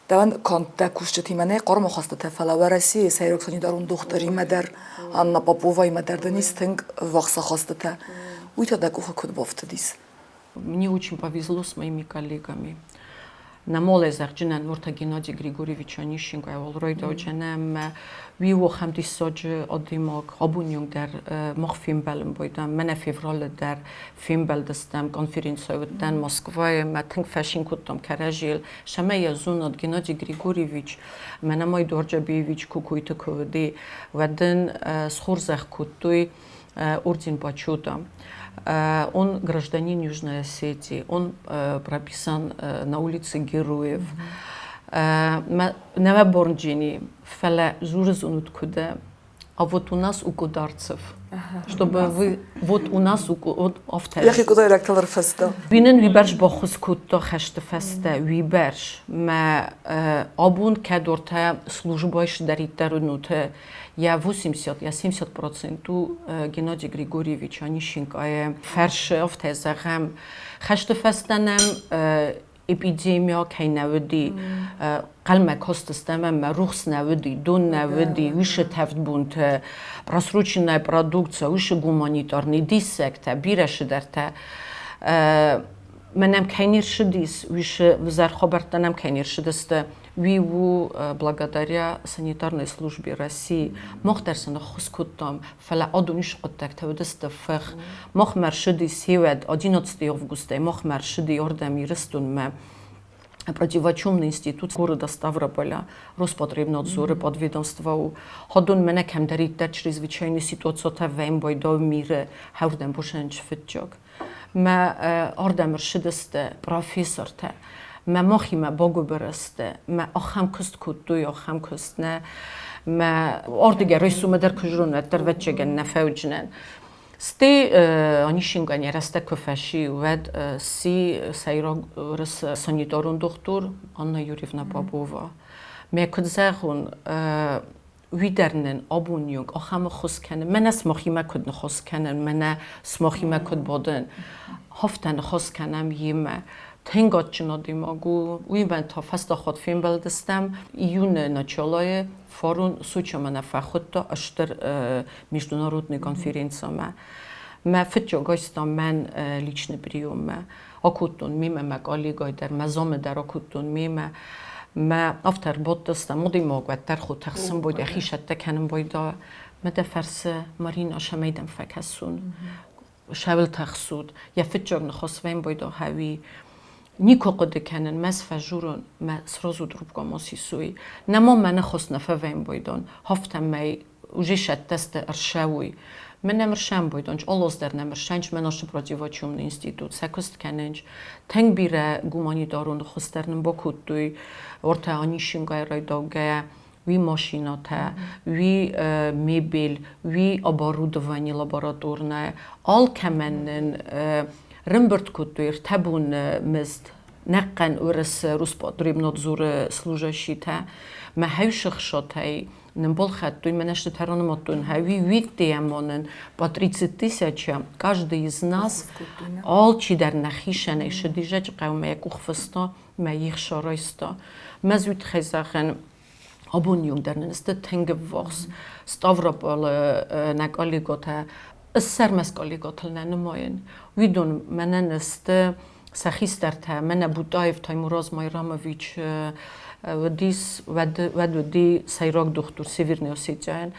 дӕуӕн канд дӕ кусджытимӕ нӕй хъарм ахастытӕ, фӕлӕ Уӕрӕсейы сӕйраг санитарон дохтыримӕ дӕр, Анна Поповаимӕ дӕр дын ис тынг ӕввахс ахастытӕ. Уый та дӕ къухы куыд бафтыдис? Мне очень повезло с моими коллегами. Намоле зӕгъджынӕн уӕртӕ Геннадий Григорьевич Онищенко ӕвӕлройдауджынӕн уи уохӕм диссаджы адӕймаг абонйонг дӕр мах фембӕлын байдам. Мӕнӕ февралы дӕр фембӕлдыстӕм конференцийы уыдтӕн Москвайы, мӕ тынг фӕцин кодтам кӕрӕдзийыл. Сӕмӕ йӕ зонад Геннадий Григорьевич, мӕнӕ ма Эдуард Джабиевич Кукойты куы уыди, уӕд ын схорзӕх кодтой орден почета. Он гражданин Южной Осетии, он прописан на улице Героев. Нӕ бонджини, фӕлӕ дзуры зонут куыд а вот у нас у Кударцев, чтобы вы вот у нас у вот афтӕ. Йӕхи къуыдайрӕгтыл ӕрфыста. Уый нын уыйбӕрц баххуыс кодта хӕсты фӕстӕ, уыйбӕрц. Мӕ абон кӕд ортӕ службӕйы цыдӕриддӕр уынут, я 80, я 70% у Геннадий Григорьевич Онищенкойы фӕрсы, афтӕ зӕгъӕм. Хӕсты фӕстӕ нӕм эпидемия кӕй нӕ уыди, хъӕлмӕ кастыстӕм ӕмӕ рухс нӕ уыди, дон нӕ уыди, уышы тӕвд бонты просроченная продукция, уышы гуманитарный диссӕгтӕ, бирӕ цыдӕртӕ. Мӕнӕм кӕй не рцыдис, уышы взӕр хабӕрттӕ нӕм кӕй не рцыдысты, уый у благодаря санитарной службе России. Мах дӕр сын ӕххуыс кодтам, фӕлӕ адон ис хъуыддӕгтӕ уыдысты фых. Махмӕ рцыди сеуӕд 11 августӕй махмӕ рцыди ардӕм Ирыстонмӕ противочумный институт города Ставрополя, Роспотребнадзоры подведомство у. Ходон мӕнӕ кӕмдӕриддӕр чрезвычайный ситуациятӕ вӕйм байдау миры хӕрдӕм босӕнч фыццаг. Мӕ ардӕм ӕрцыдысты профессортӕ, мӕ махимӕ багуыбыр сты, мӕ ахӕм куыст кодтой, ахӕм куыст нӕ. Мӕ ардыгӕй райсоммӕ дӕр куы зрон, уӕддӕр ӕвӕццӕгӕн нӕ фӕуыдзынӕн. Стӕй Онищенкойӕн йӕ рӕстӕг куы фӕци, уӕд сси сӕйраг санитарон дохтыр Анна Юрьевна Попова. Мӕ куыд зӕгъон, уый дӕр нын абоны онг ахӕм ӕххуыс кӕны. Мӕнӕ сымахимӕ куыд ныхас кӕнын, мӕнӕ сымахимӕ куыд бадын. Афтӕ ныхас кӕнӕм йемӕ. Тынг адджын адӕймаг у. Уыимӕ та фӕстаг хатт фембӕлдыстӕм июны началойы фарон Сочимӕ нӕ фӕхуыдта стыр международный конференцимӕ. Мӕ фыццаг айста мӕн личный приеммӕ. Акодтон мемӕ мӕ коллегӕй дӕр, мӕ замы дӕр акодтон мемӕ. Мӕ афтӕ ӕрбадтыстӕм, адӕймаг уӕддӕр хотӕхсын байдайа, хисӕттӕ кӕнын байдайа. Мӕ дӕ фӕрсы, Марина, цӕмӕй дӕм фӕкӕсон? Сӕуыл тӕхсут? Йӕ фыццаг ныхас вӕм байда хӕуи. Никуы хъуыды кӕнын, мӕ сфӕжурон, мӕ сразу трубка ма сисой. Нӕма мӕ ныхас нӕ фӕвӕм байдон, афтӕмӕй уже сӕттӕсты ӕрсӕуой. Мӕ нӕм ӕрсӕмбойдонч, алос дӕр нӕм ӕрсӕнч, мӕ нашы противочумный институт, сӕ куыст кӕнынч. Тынг бирӕ гуманитарон ӕххуыс дӕр нын бакодтой, ортӕ Онищенкойы райдаугӕйӕ, уый машинӕтӕ, уый мебель, уый оборудование лабораторное. Алкӕмӕн нын рымбырд кодтой ӕртӕ боны мызд. Нӕхъӕн Уырысы Роспотребнадзоры служащитӕ мӕ хӕйсыхсатӕй нын балхӕдтой, мӕнӕ сты ранымадтон хӕуи уидтиӕмонын по 30 тысяча каждый из нас алчидӕр нӕхицӕнӕй сыдизӕджы хъӕумӕ йӕ къух фыста, мӕ их сарӕзта. Мӕ уый зӕгъын, абоны онг дӕр нын сты тынг ӕввахс. Ставрополы нӕ коллеготӕ, ссӕрмӕ коллеготыл нӕ нымайын. Уыдон мӕнӕн сты сӕ хистӕртӕ, мӕнӕ Бутаев Таймураз Майрамович уыдис, уӕд уыди сӕйраг дохтыр Северный Осетияйӕн.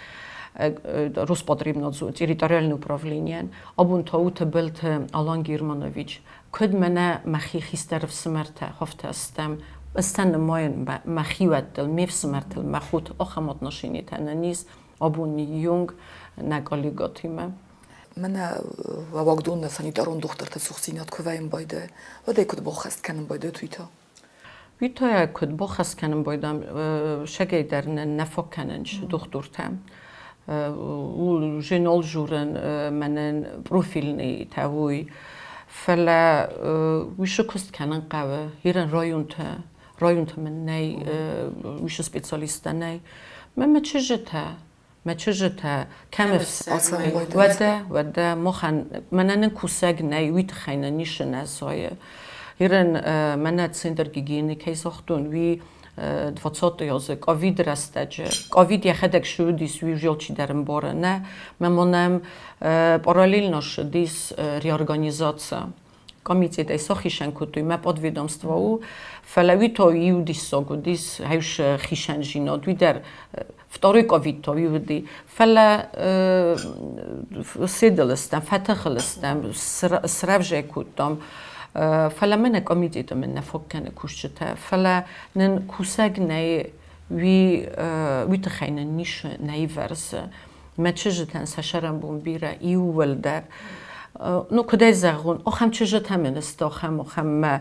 Роспотребнадзор, территориальное управление. Абон та у Тыбылты Алан Германович. Куыд мӕнӕ мӕхи хистӕр ӕфсымӕртӕ, афтӕ стӕм. Ӕз сӕ нымайын мӕ хиуӕттыл, ме фсымӕртыл, мӕ хоты ахӕм отношенитӕ нын ис абоны онг нӕ коллегӕтимӕ. Мӕнӕ уагдоны санитарон дохтырты цухдзинад куы вӕййын байдайы, уӕд ӕй куыд баххӕст кӕнын байдайут, уый та? Уый та куыд баххӕст кӕнын байдам, сӕгӕйдӕр нын нӕ фаг кӕнынц дохтыртӕ. Уже нал журын мӕнӕн профильный та уый. Фӕлӕ уыцы куыст кӕнын хъӕуы. Ирӕн районты, районты мын нӕй уыцы специалисттӕ нӕй. Мӕ мӕ чызджытӕ, мӕ чызджытӕ кӕм уӕдӕ, уӕдӕ махӕн мӕнӕ нын кусӕг нӕй, уый тыххӕй нын ницы нӕ зайы. Ирӕн мӕнӕ центр гигиены кӕй загътон, уый 20 азы ковид рӕстӕджы. Ковид йӕхӕдӕг ссыдис, уый уже алчидӕр ӕмбары, нӕ? Мӕ мӕнӕм параллельно ссыдис реорганизаци. Комитетӕй сӕхицӕн кодтой, мӕ подведомство у, фӕлӕ уый то иу диссаг уыдис, хӕс хицӕндзинад, уый дӕр второй ковид то уый уыди. Фӕлӕ седыл стӕм, фӕтыхыл стӕм, срӕвзӕй кодтам. Фӕлӕ мӕнӕ комитеты мын нӕ фаг кӕны кусджытӕ, фӕлӕ нын кусӕг нӕй, уый, уый тыххӕй нын ницы нӕ ивӕрсы. Мӕ чызджытӕн сӕ сӕрӕнбон бирӕ, иууылдӕр. Ну, куыдӕй зӕгъон, ахӕм чызджытӕ мын сты, ахӕм, ахӕм мӕ,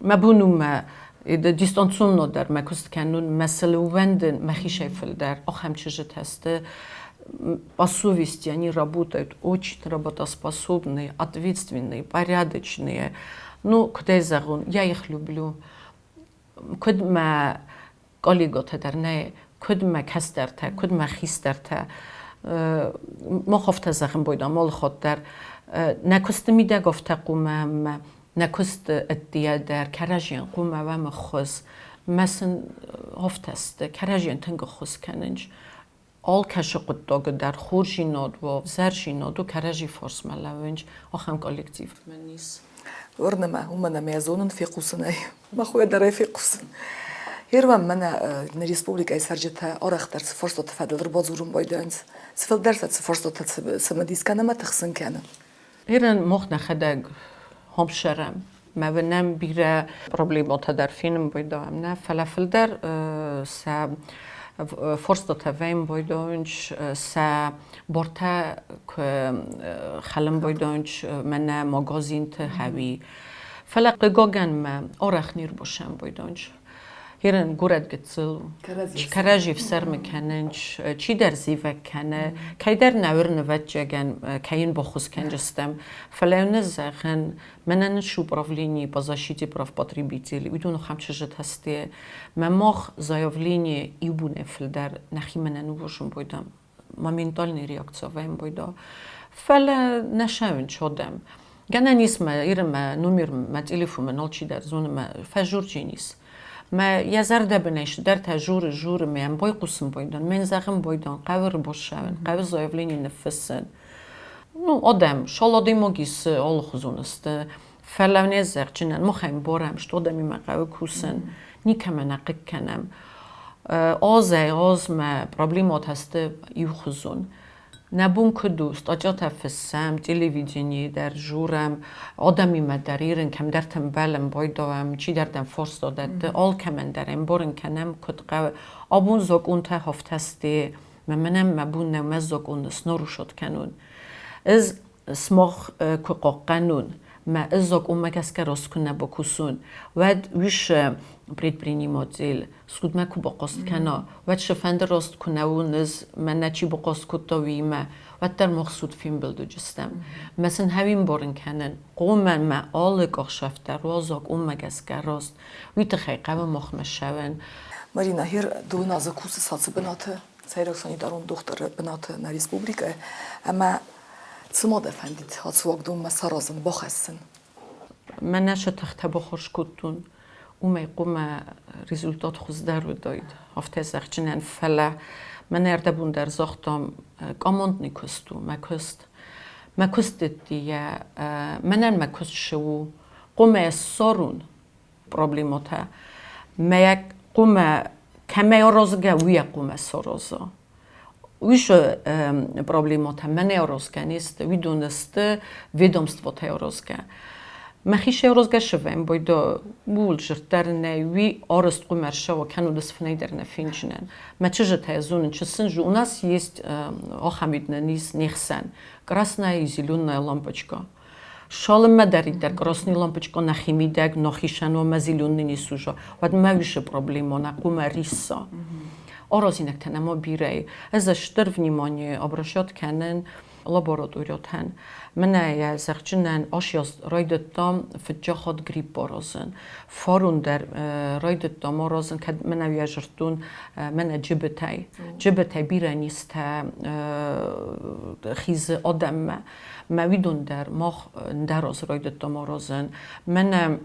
мӕ бон у мӕ дистанционно дӕр мӕ куыст кӕнун, мӕ сыл ууӕндын мӕхицӕй фылдӕр, ахӕм чызджытӕ сты. По совести они работают, очень работоспособные, ответственные, порядочные. Ну, куыдӕй зӕгъон, я их люблю. Куыд мӕ коллегӕтӕ дӕр нӕ, куыд мӕ кӕстӕртӕ, куыд мӕ хистӕртӕ. Мах афтӕ зӕгъын бойдам алыхатт дӕр. Нӕ куысты мидӕг афтӕ хъумӕ ӕмӕ нӕ куысты ӕддейӕ дӕр кӕрӕдзийӕн хъумӕ уӕм ӕххуыс. Мӕ сын афтӕ сты, кӕрӕдзийӕн тынг ӕххуыс кӕнынц. Алкӕцы хъуыддагы дӕр хорздзинад уа, ӕвзӕрдзинад у, кӕрӕдзи фарсмӕ лӕууынц, ахӕм коллектив мын ис. Уырны мӕ, уымӕн ӕмӕ йӕ зонын фехъусынӕй. Мӕ хойӕ дӕр ӕй фехъусын. Ерван мӕнӕ нӕ республикӕйы цӕрджытӕ арӕхдӕр цы фарстаты фӕдыл ӕрбадзурын байдайынц, цы фылдӕр сӕ цы фарстатӕ цымыдис кӕны ӕмӕ тыхсын кӕны. Ирӕн мах нӕхӕдӕг хомсӕрӕм. Мӕ уынӕм бирӕ проблемӕтӕ дӕр фенын байдайӕм, нӕ, фӕлӕ фылдӕр сӕ фарстатӕ вӕййын байдайынц, сӕ бартӕ куы хӕлын байдайынц мӕнӕ магазинты хӕуи. Фӕлӕ хъыгагӕн мӕ арӕх не рбасӕм байдайынц. Ерын горӕт гыццыл у. Кӕрӕдзи ӕфсӕрмы кӕнынц, чидӕр зивӕг кӕны, кӕйдӕр нӕ уырны, ӕвӕццӕгӕн, кӕй йын баххуыс кӕндзыстӕм. Фӕлӕ йын ӕз зӕгъын, мӕнӕн ис управление по защите прав потребителей, уыдон ахӕм чызджытӕ сты. Мӕ мах заявление иу бонӕй фылдӕр нӕхимӕ нӕ ныууадзын байдам. Моментальный реакция вӕййын байда. Фӕлӕ нӕ сӕуынц адӕм. Гӕнӕн ис мӕ Иры мӕ номер мӕ телефонмӕ алчидӕр зоны мӕ фӕжурджын ис. Мӕ йӕ зӕрдӕбынӕй цыдӕртӕ журы, журы, мӕ йӕм байхъусын байдан, мӕн зӕгъын байдан, хъӕуы ӕрбассӕуын, хъӕуы заявление ныффыссын. Ну, адӕм, шал адӕймаг ис алыхуызон сты. Фӕлӕ не зӕгъджынӕн, махӕн барӕм, что адӕмимӕ хъӕуы кусын, никӕмӕ нӕ хъыг кӕнӕм. Азӕй азмӕ проблемӕтӕ сты иухуызон. Нӕ бон куыд у, статьятӕ фыссӕм, телевиденийы дӕр журӕм, адӕмимӕ дӕр ирын, кӕмдӕрты мбӕлӕм, байдауӕм, чидӕртӕм фарста дӕтты, алкӕмӕн дӕр ӕмбарын кӕнӕм, куыд хъӕуы. Абон закъонтӕ афтӕ сты, мӕ мӕнӕн мӕ бон нӕу мӕ закъон снарушат кӕнун. Ӕз сымах куы хъахъхъӕнон, мӕ ӕз закъонмӕ гӕсгӕ раст куы нӕ бакусон, уӕд уьш предприниматель судмӕ куы бахъаст кӕна, уӕд цыфӕнды раст куы нӕ уон ӕз, мӕнӕ чи бахъаст кодта, уыимӕ, уӕддӕр мах суд фембылдуджыстӕм. Мӕ сын хӕуи мбарын кӕнын, хъомӕн мӕ алы къахсӕф дӕр уа закъонмӕ гӕсгӕ раст, уый тыххӕй хъӕуы махмӕ ссӕуӕн. Марина, гьер дыууын азы кусыс ацы бынаты, сӕйраг санитарон дохтыры бынаты нӕ республикӕйы, ӕмӕ цы ма дӕ фӕндид ацы уагдонмӕ саразын, бахӕссын? Мӕнӕ сӕ тыхтӕ баххуыс кодтон, уымӕй хъуамӕ результат хуыздӕр уыдаид, афтӕ зӕгъджынӕн, фӕлӕ мӕнӕ ӕрдӕбон дӕр загътам, командный куыст у мӕ куыст. Мӕ куыст дӕттийӕ, мӕнӕн мӕ куыст цы у, хъуамӕ ссарон проблемӕтӕ. Мӕ хъуамӕ кӕмӕй аразгӕ, уый хъуамӕ сараза. Уышы проблемӕтӕ мӕнӕ аразгӕ не сты, уыдон сты ведомствотӕ аразгӕ. Мӕхи се аразгӕ сывӕм, бойдо ууыл зырддӕр нӕй, уый арӕзт хъуымӕ ӕрцӕуа, кӕннод ӕз фынӕй дӕр нӕ фенджынӕн. Мӕ чызджытӕ зонын, чи сын у нас есть ахӕм уыд низ не хсӕн. Красная и зеленая лампочка. Шалынмӕ дӕриддӕр красный лампочка нӕхимидӕг нӕхицӕн уа мӕ зеленый не суза, уӕд мӕ уышы проблема нӕ хъуымӕ рисса. Аразинӕгтӕ нӕма бирӕ. Ӕз стыр внимание обращать кӕнын лабораториятӕн. Мӕнӕ йӕ зӕгъджынӕн асйас райдыдтам фыццаг хатт грипп аразын. Фарон дӕр райдыдтам аразын, кӕд мӕнӕ йӕ зыдтон, мӕнӕ джыбытӕй. Джыбытӕй бирӕ низтӕ хизы адӕммӕ. Мӕ уыдон дӕр мах ӕндӕр аз райдыдтам аразын. Мӕнӕ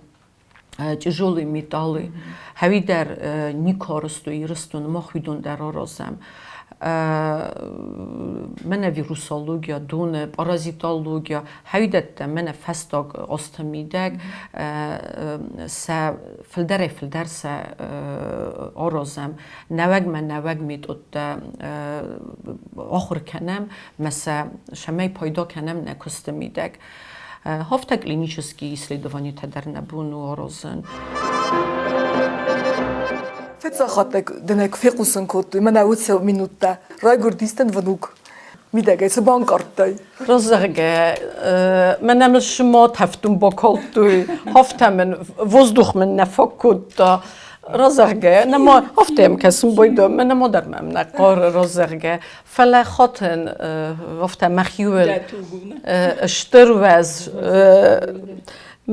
тяжелые металлы. Хӕви дӕр никуы арӕзтой Ирыстоны, мах уыдон дӕр аразӕм. Мӕнӕ вирусология, доны паразитология, хӕвидӕттӕ мӕнӕ фӕстаг азты мидӕг сӕ фылдӕрӕй-фылдӕр сӕ аразӕм. Нӕуӕгмӕ нӕуӕг методтӕ ахуыр кӕнӕм, мӕ сӕ цӕмӕй пайда кӕнӕм нӕ куысты мидӕг. Афтӕ клинический исследованитӕ дӕр нӕ бон у аразын. Фыццаг хатт дын ӕй куы фехъусын кодтой, мӕнӕ уыцы минуттӕ райгуырдис дын внук. Мидӕгӕй цы банкъардтай? Зӕгъгӕ, мӕнӕ мыл сыма тӕфтун бакалдтой, афтӕ мын воздух мын нӕ фӕкодта. Разӕгъгӕ, нӕма афтӕ йӕм кӕсын байдайдта, мӕнӕ ма дӕр мӕм нӕ хъары разӕгъгӕ. Фӕлӕ хатын афтӕ мӕхиуыл стыр уӕз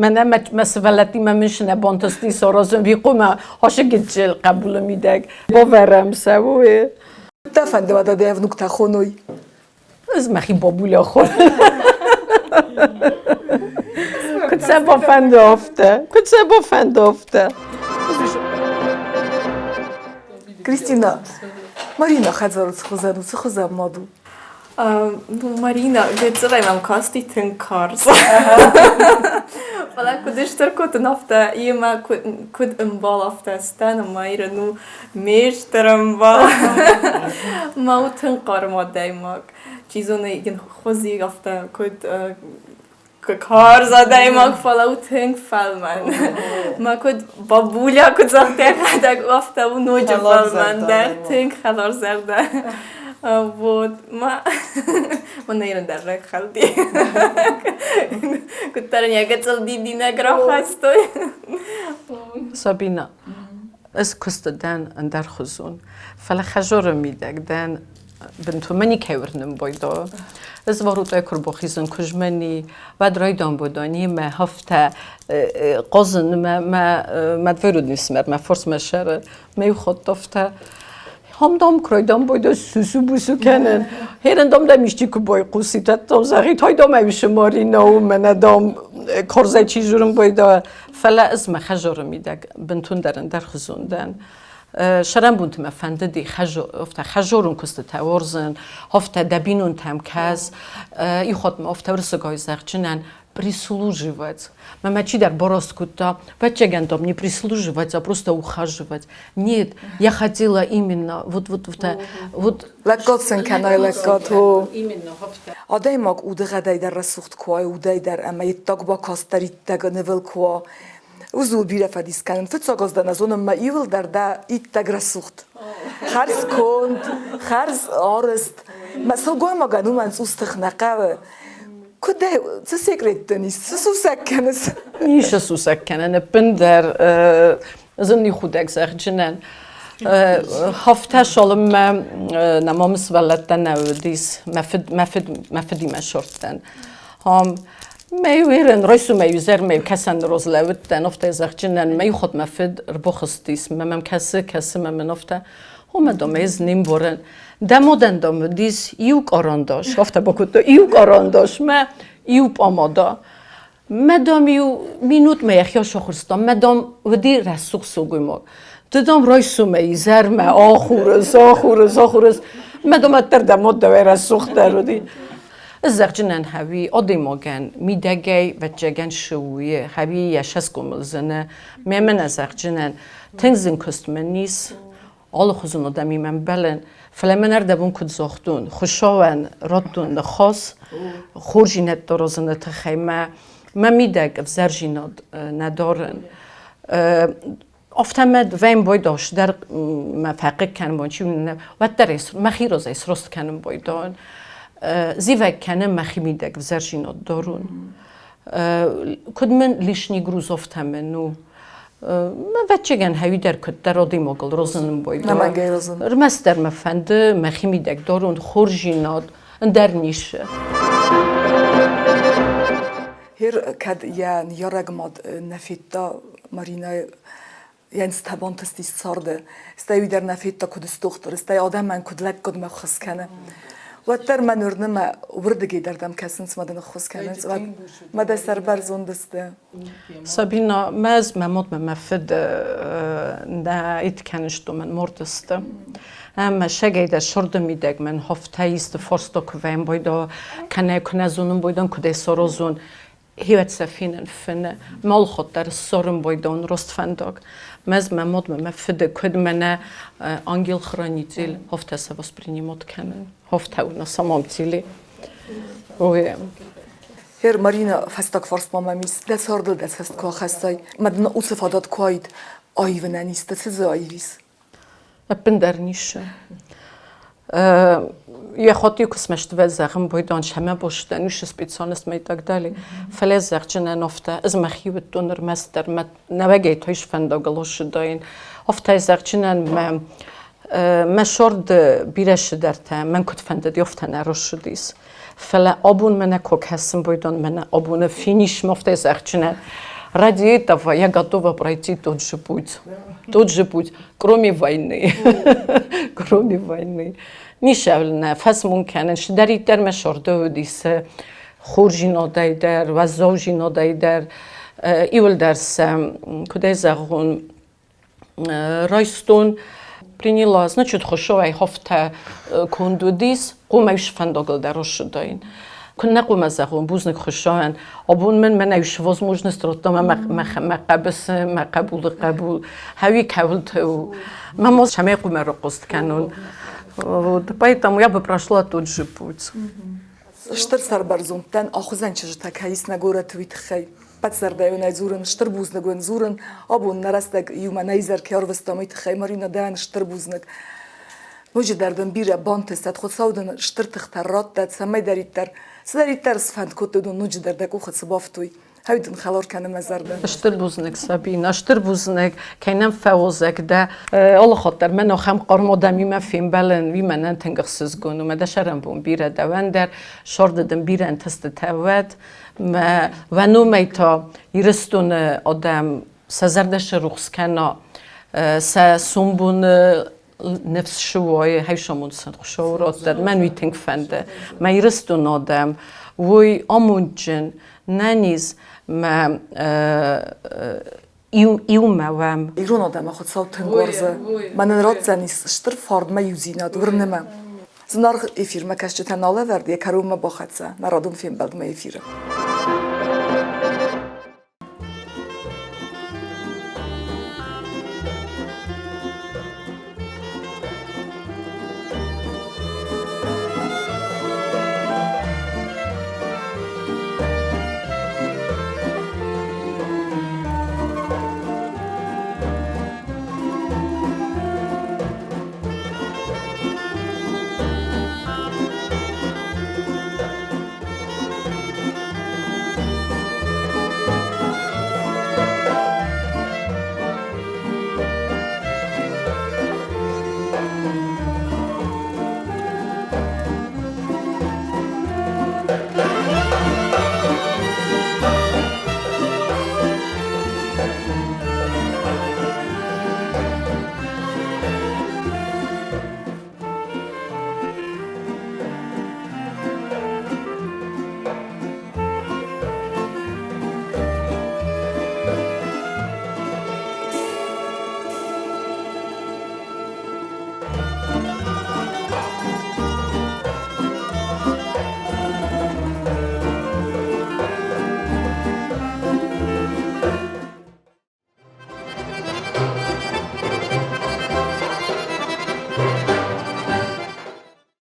мӕнӕ мӕ сывӕллӕттимӕ мын нӕ бантысти саразын викъумӕ ашы гыццыл хъӕбулы мидӕг бавӕрӕм сӕ уый. Дӕ фӕнды уӕдӕ дӕ внуктӕ хоной? Ӕз мӕхи бабуля хонын. Куыд сӕ бафӕнды афтӕ? Куыд сӕ бафӕнды афтӕ? Кристина, Марина хӕдзары цы хуызӕн у, цы хуызӕн мад у? Ну, Марина, гыццылӕй мӕм касти тынг карз. Фӕлӕ куыд стыр кодтон, афтӕ йемӕ куыд ӕмбал, афтӕ стӕн ӕмӕ Ира, ну, ме стыр ӕмбал. Мӕ у тынг хъарм адӕймаг. Чи зоны, йын хузи афтӕ куыд карз адӕймаг, фӕлӕ у тынг фӕлмӕн. Мӕ куыд бабуля куыд загътай хӕдӕг, афтӕ у ноджы фӕлмӕндӕр, тынг хӕларзӕрдӕ. Вот, ма мӕнӕ ирын дӕр райхӕлди. Куыддӕр ын йӕ гыццыл дидинӕг рахастой. Сабина, ӕз куысты дӕн ӕндӕрхуызон, фӕлӕ хӕзоры мидӕг дӕн бынтон мӕ никӕй уырнын байдайы. Ӕз варутӕй куы рбахизын куызмӕни, уӕд райдан бодани мӕ хафтӕ хъазын мӕ мӕ мӕ двоюродный ӕфсымӕр мӕ фарсмӕ сӕры мӕ иу хатт афтӕ Хам-дам крайдам бойда сусу-бусу кӕнын. Херен дам дӕм исчи куы байхъусид, дам зӕгъид, хай дам ӕфсымӕри нӕу, мӕнӕ дам карзӕй чи журын бойда. Фӕлӕ ӕз мӕ хӕзары мидӕг бынтондӕр ӕндӕрхуызон дӕн. Сӕрӕнбонты мӕ фӕндыди афтӕ хӕзорон куыстытӕ уарзын, афтӕ дӕ бинонтӕм кӕс, иу хатт ма афтӕ уырыссагау зӕгъджынӕн прислуживать. Мӕ чидӕр бараст кодта, ӕвӕццӕгӕн там не прислуживать, а просто ухаживать. Нет, я хотела именно вот вот вот вот Лӕггад сын кӕнай лӕггад, о. Именно афтӕ. Адӕймаг удыгъӕдӕй дӕр рӕсугъд куы уа, удӕй дӕр ӕмӕ йе ддаг бакаст дӕр иттӕг нывыл куы уа, узул бирӕ фӕдис кӕнын. Фыццаг аз дӕ нӕ зонын, мӕ иуылдӕр дӕ иттӕг рӕсугъд. Хӕрзконд, хӕрз арӕзт. Мӕ сылгоймагӕн уымӕн цъус тых нӕ хъӕуы. Куыдӕй, цы секрет дын ис, цы сусӕг кӕныс? Ницы сусӕг кӕнын, ӕппындӕр зын худӕг зӕгъджынӕн. Хафтӕ цалынмӕ нӕ мамы сывӕллӕттӕ нӕ уыдис, мӕ фыд, мӕ фыд, мӕ фыдимӕ сордтӕн. Мӕ уырын, райсомӕй изӕрмӕ кӕсӕн роз лӕууыдтӕн, афтӕ зӕгъджынӕн, мӕ иу хатт мӕ фыд ӕрбахызтис, мӕ мӕм кӕсы, кӕсы мӕ мын афтӕ, Омӕ дам ӕз не мбарын. Дӕ мадӕн дам уыдис иу къарандаш, афтӕ бакодта, иу къарандаш мӕ иу пъамада. Мӕ дам иу минутмӕ йӕхи асахуырста, мӕ дам уыди рӕсугъд сылгоймаг. Ды дам райсомӕй изӕрмӕ ахурыс, ахурыс, ахурыс. Мӕ дам ӕддӕр дӕ мад дӕуӕй рӕсугъддӕр уыди. Зӕгъджынӕн хӕуи адӕймагӕн мидӕгӕй вӕццӕгӕн шы уйы, хӕуи йӕ сӕсгомыл зыны. Мӕ мӕнӕ зӕгъджынӕн тынг зын куыст мын ис. Алыхуызон адӕмимӕ ӕмбӕлын, фӕлӕ мӕн ӕрдӕбон куыд загътон, Хуыцауӕн радтон ныхас хорздзинӕдтӕ аразыны тыххӕй мӕ мӕ мидӕг ӕвзӕрдзинад нӕ дарын. Афтӕ мӕ вӕйм байдас дӕр мӕ фӕхъыг кӕнын бон, чи уӕддӕр мӕхи разӕй сраст кӕнын байдайын. Зивӕг кӕнын мӕхи мидӕг ӕвзӕрдзинад дарун. Куыд мын лишний груз афтӕ мын у. Ӕвӕццӕгӕн хӕуи дӕр куыддӕр адӕймагыл розынын байдайы. Нӕмӕнгӕй розын. Ӕрмӕстдӕр мӕ фӕнды мӕхи мидӕг дарун хорздзинад, ӕндӕр ницы. Гьер кӕд йӕ ныййарӕг мад нӕ федта Маринӕйы йӕ нцтӕ бантыстис царды, стӕй уый дӕр нӕ федта, куыд сдохтыр, стӕй адӕмӕн куыд лӕггадмӕ ххуыс кӕны. Уӕддӕр мӕ уырны мӕ уырдыгӕй дӕр дӕм кӕсынц мӕ дын ӕххуыс кӕнынц, мӕ дӕ сӕрбӕрзонд сты. Сабина, мӕ ӕз мӕ мадмӕ мӕ фыд нӕ ит кӕныстон, мӕн мордысты. Ӕмӕ сӕгӕй дӕр сырды мидӕг мӕн хофтӕ исты фарста куы вӕййын байда, кӕнӕ куы нӕ зонын байдан, куыд ӕй саразон, хиуӕт сӕ фенын фыны. Малхот дӕр ссарын байдан раст фӕндаг. Мӕ ӕз мӕ мадмӕ мӕ фыды куыд мӕнӕ ангел-хранитель хофтӕ сӕ воспринимать кӕнын. Хофтӕ у на самом деле. Ой. Гьер, Марина, фӕстаг фарст ма мӕм ис. Дӕ цардыл дӕ цӕст куы ахӕссай, мӕ дын уыцы фадат куы уаид, аивынӕн исты цы дзы аивис? Ӕппындӕр ницы. Йӕ хатт-иу куы смӕсты зӕгъын бойдан сӕмӕ бостӕн, уыцы специальностмӕ и так далее. Фӕлӕ зӕгъджынӕн афтӕ, ӕз мӕхи уыдтон ӕрмӕстдӕр мӕ нӕуӕгӕй та ис фӕндагыл ссыдаин. Афтӕ зӕгъджынӕн мӕ мӕ сорды бирӕ цыдӕртӕ мӕн куыд фӕндыди, афтӕ нӕ рӕсыдис. Фӕлӕ абон мӕнӕ куы кӕсын бойдан, мӕнӕ абоны финишмӕ афтӕ зӕгъджынӕн. Ради этого я готова пройти тот же путь. Тот же путь, кроме войны. Кроме войны. Нишӕвлнӕ фӕсмон кӕнын, цыдӕриддӕр мӕ сорды уыдис хорздзинадӕй дӕр, уӕззаудзинадӕй дӕр, иуылдӕр сӕ, куыд ӕй зӕгъон, райстон, приняла, значит, хуысоӕй хофтӕ конд уыдис, хъуымӕ фӕндагыл дӕр ссыдаин. Куыннӕ хъуымӕ зӕгъон, бузныг хуысоӕн, абон мын мӕнӕ ис возможность радта мӕ мӕ хъӕбысы, мӕ хъӕбулы хъӕбул, хӕуи кӕуылты у. Мӕ мо цӕмӕй хъуымӕ рыхъуыст кӕнон. Вот, поэтому я бы прошла тот же путь. Стыр сӕрбӕрзонд дӕн, ахуыдзӕн чызджытӕ кӕй ис нӕ горӕты, уый тыххӕй. Ӕппӕтзӕрдӕйонӕй дзурын, стыр бузныг уын дзурын. Абон нӕ рӕстӕг иумӕ нӕ изӕр кӕй ӕрвыстам, уый тыххӕй, Марина, дӕн стыр бузныг. Ноджыдӕр дын бирӕ бантысӕд, Хуыцау дын стыр тыхтӕ раттӕд, цӕмӕйдӕриддӕр, цыдӕриддӕр сфӕнд кодтой, уыдон ноджыдӕр дӕ къухы цы бафтой. Хӕй дын хӕлар кӕны мӕ зӕрдӕ. Стыр бузныг, Сабина, стыр бузныг, кӕй нӕм фӕуазӕг дӕ. Алы хатт дӕр мӕн ахӕм хъарм адӕмимӕ фембӕлын, уый мӕнӕн тынг ӕхсызгон у. Мӕ дӕ сӕрӕнбон бирӕ дӕуӕн дӕр, сӕрды дын бирӕ ӕнтыстытӕ уӕд. Мӕ уӕ номӕй та Ирыстоны адӕм сӕ зӕрдӕ срухс кӕна, сӕ сомбоны ныфс суой, хӕсомон сын Хуыцау раттӕд. Мӕн уый тынг фӕнды. Мӕ Ирыстоны адӕм уой амондджын, нӕниз, мӕ иумӕ уӕм. Ирон адӕмы Хуыцау тынг уарзы. Мӕнӕн ратдзӕнис стыр фарн мӕ иудзинад, уырны мӕ. Зынаргъ эфирмӕ кӕсджытӕн алӕвӕрд йӕ кӕронмӕ бахӕццӕ нӕ радон фембӕлдмӕ эфиры.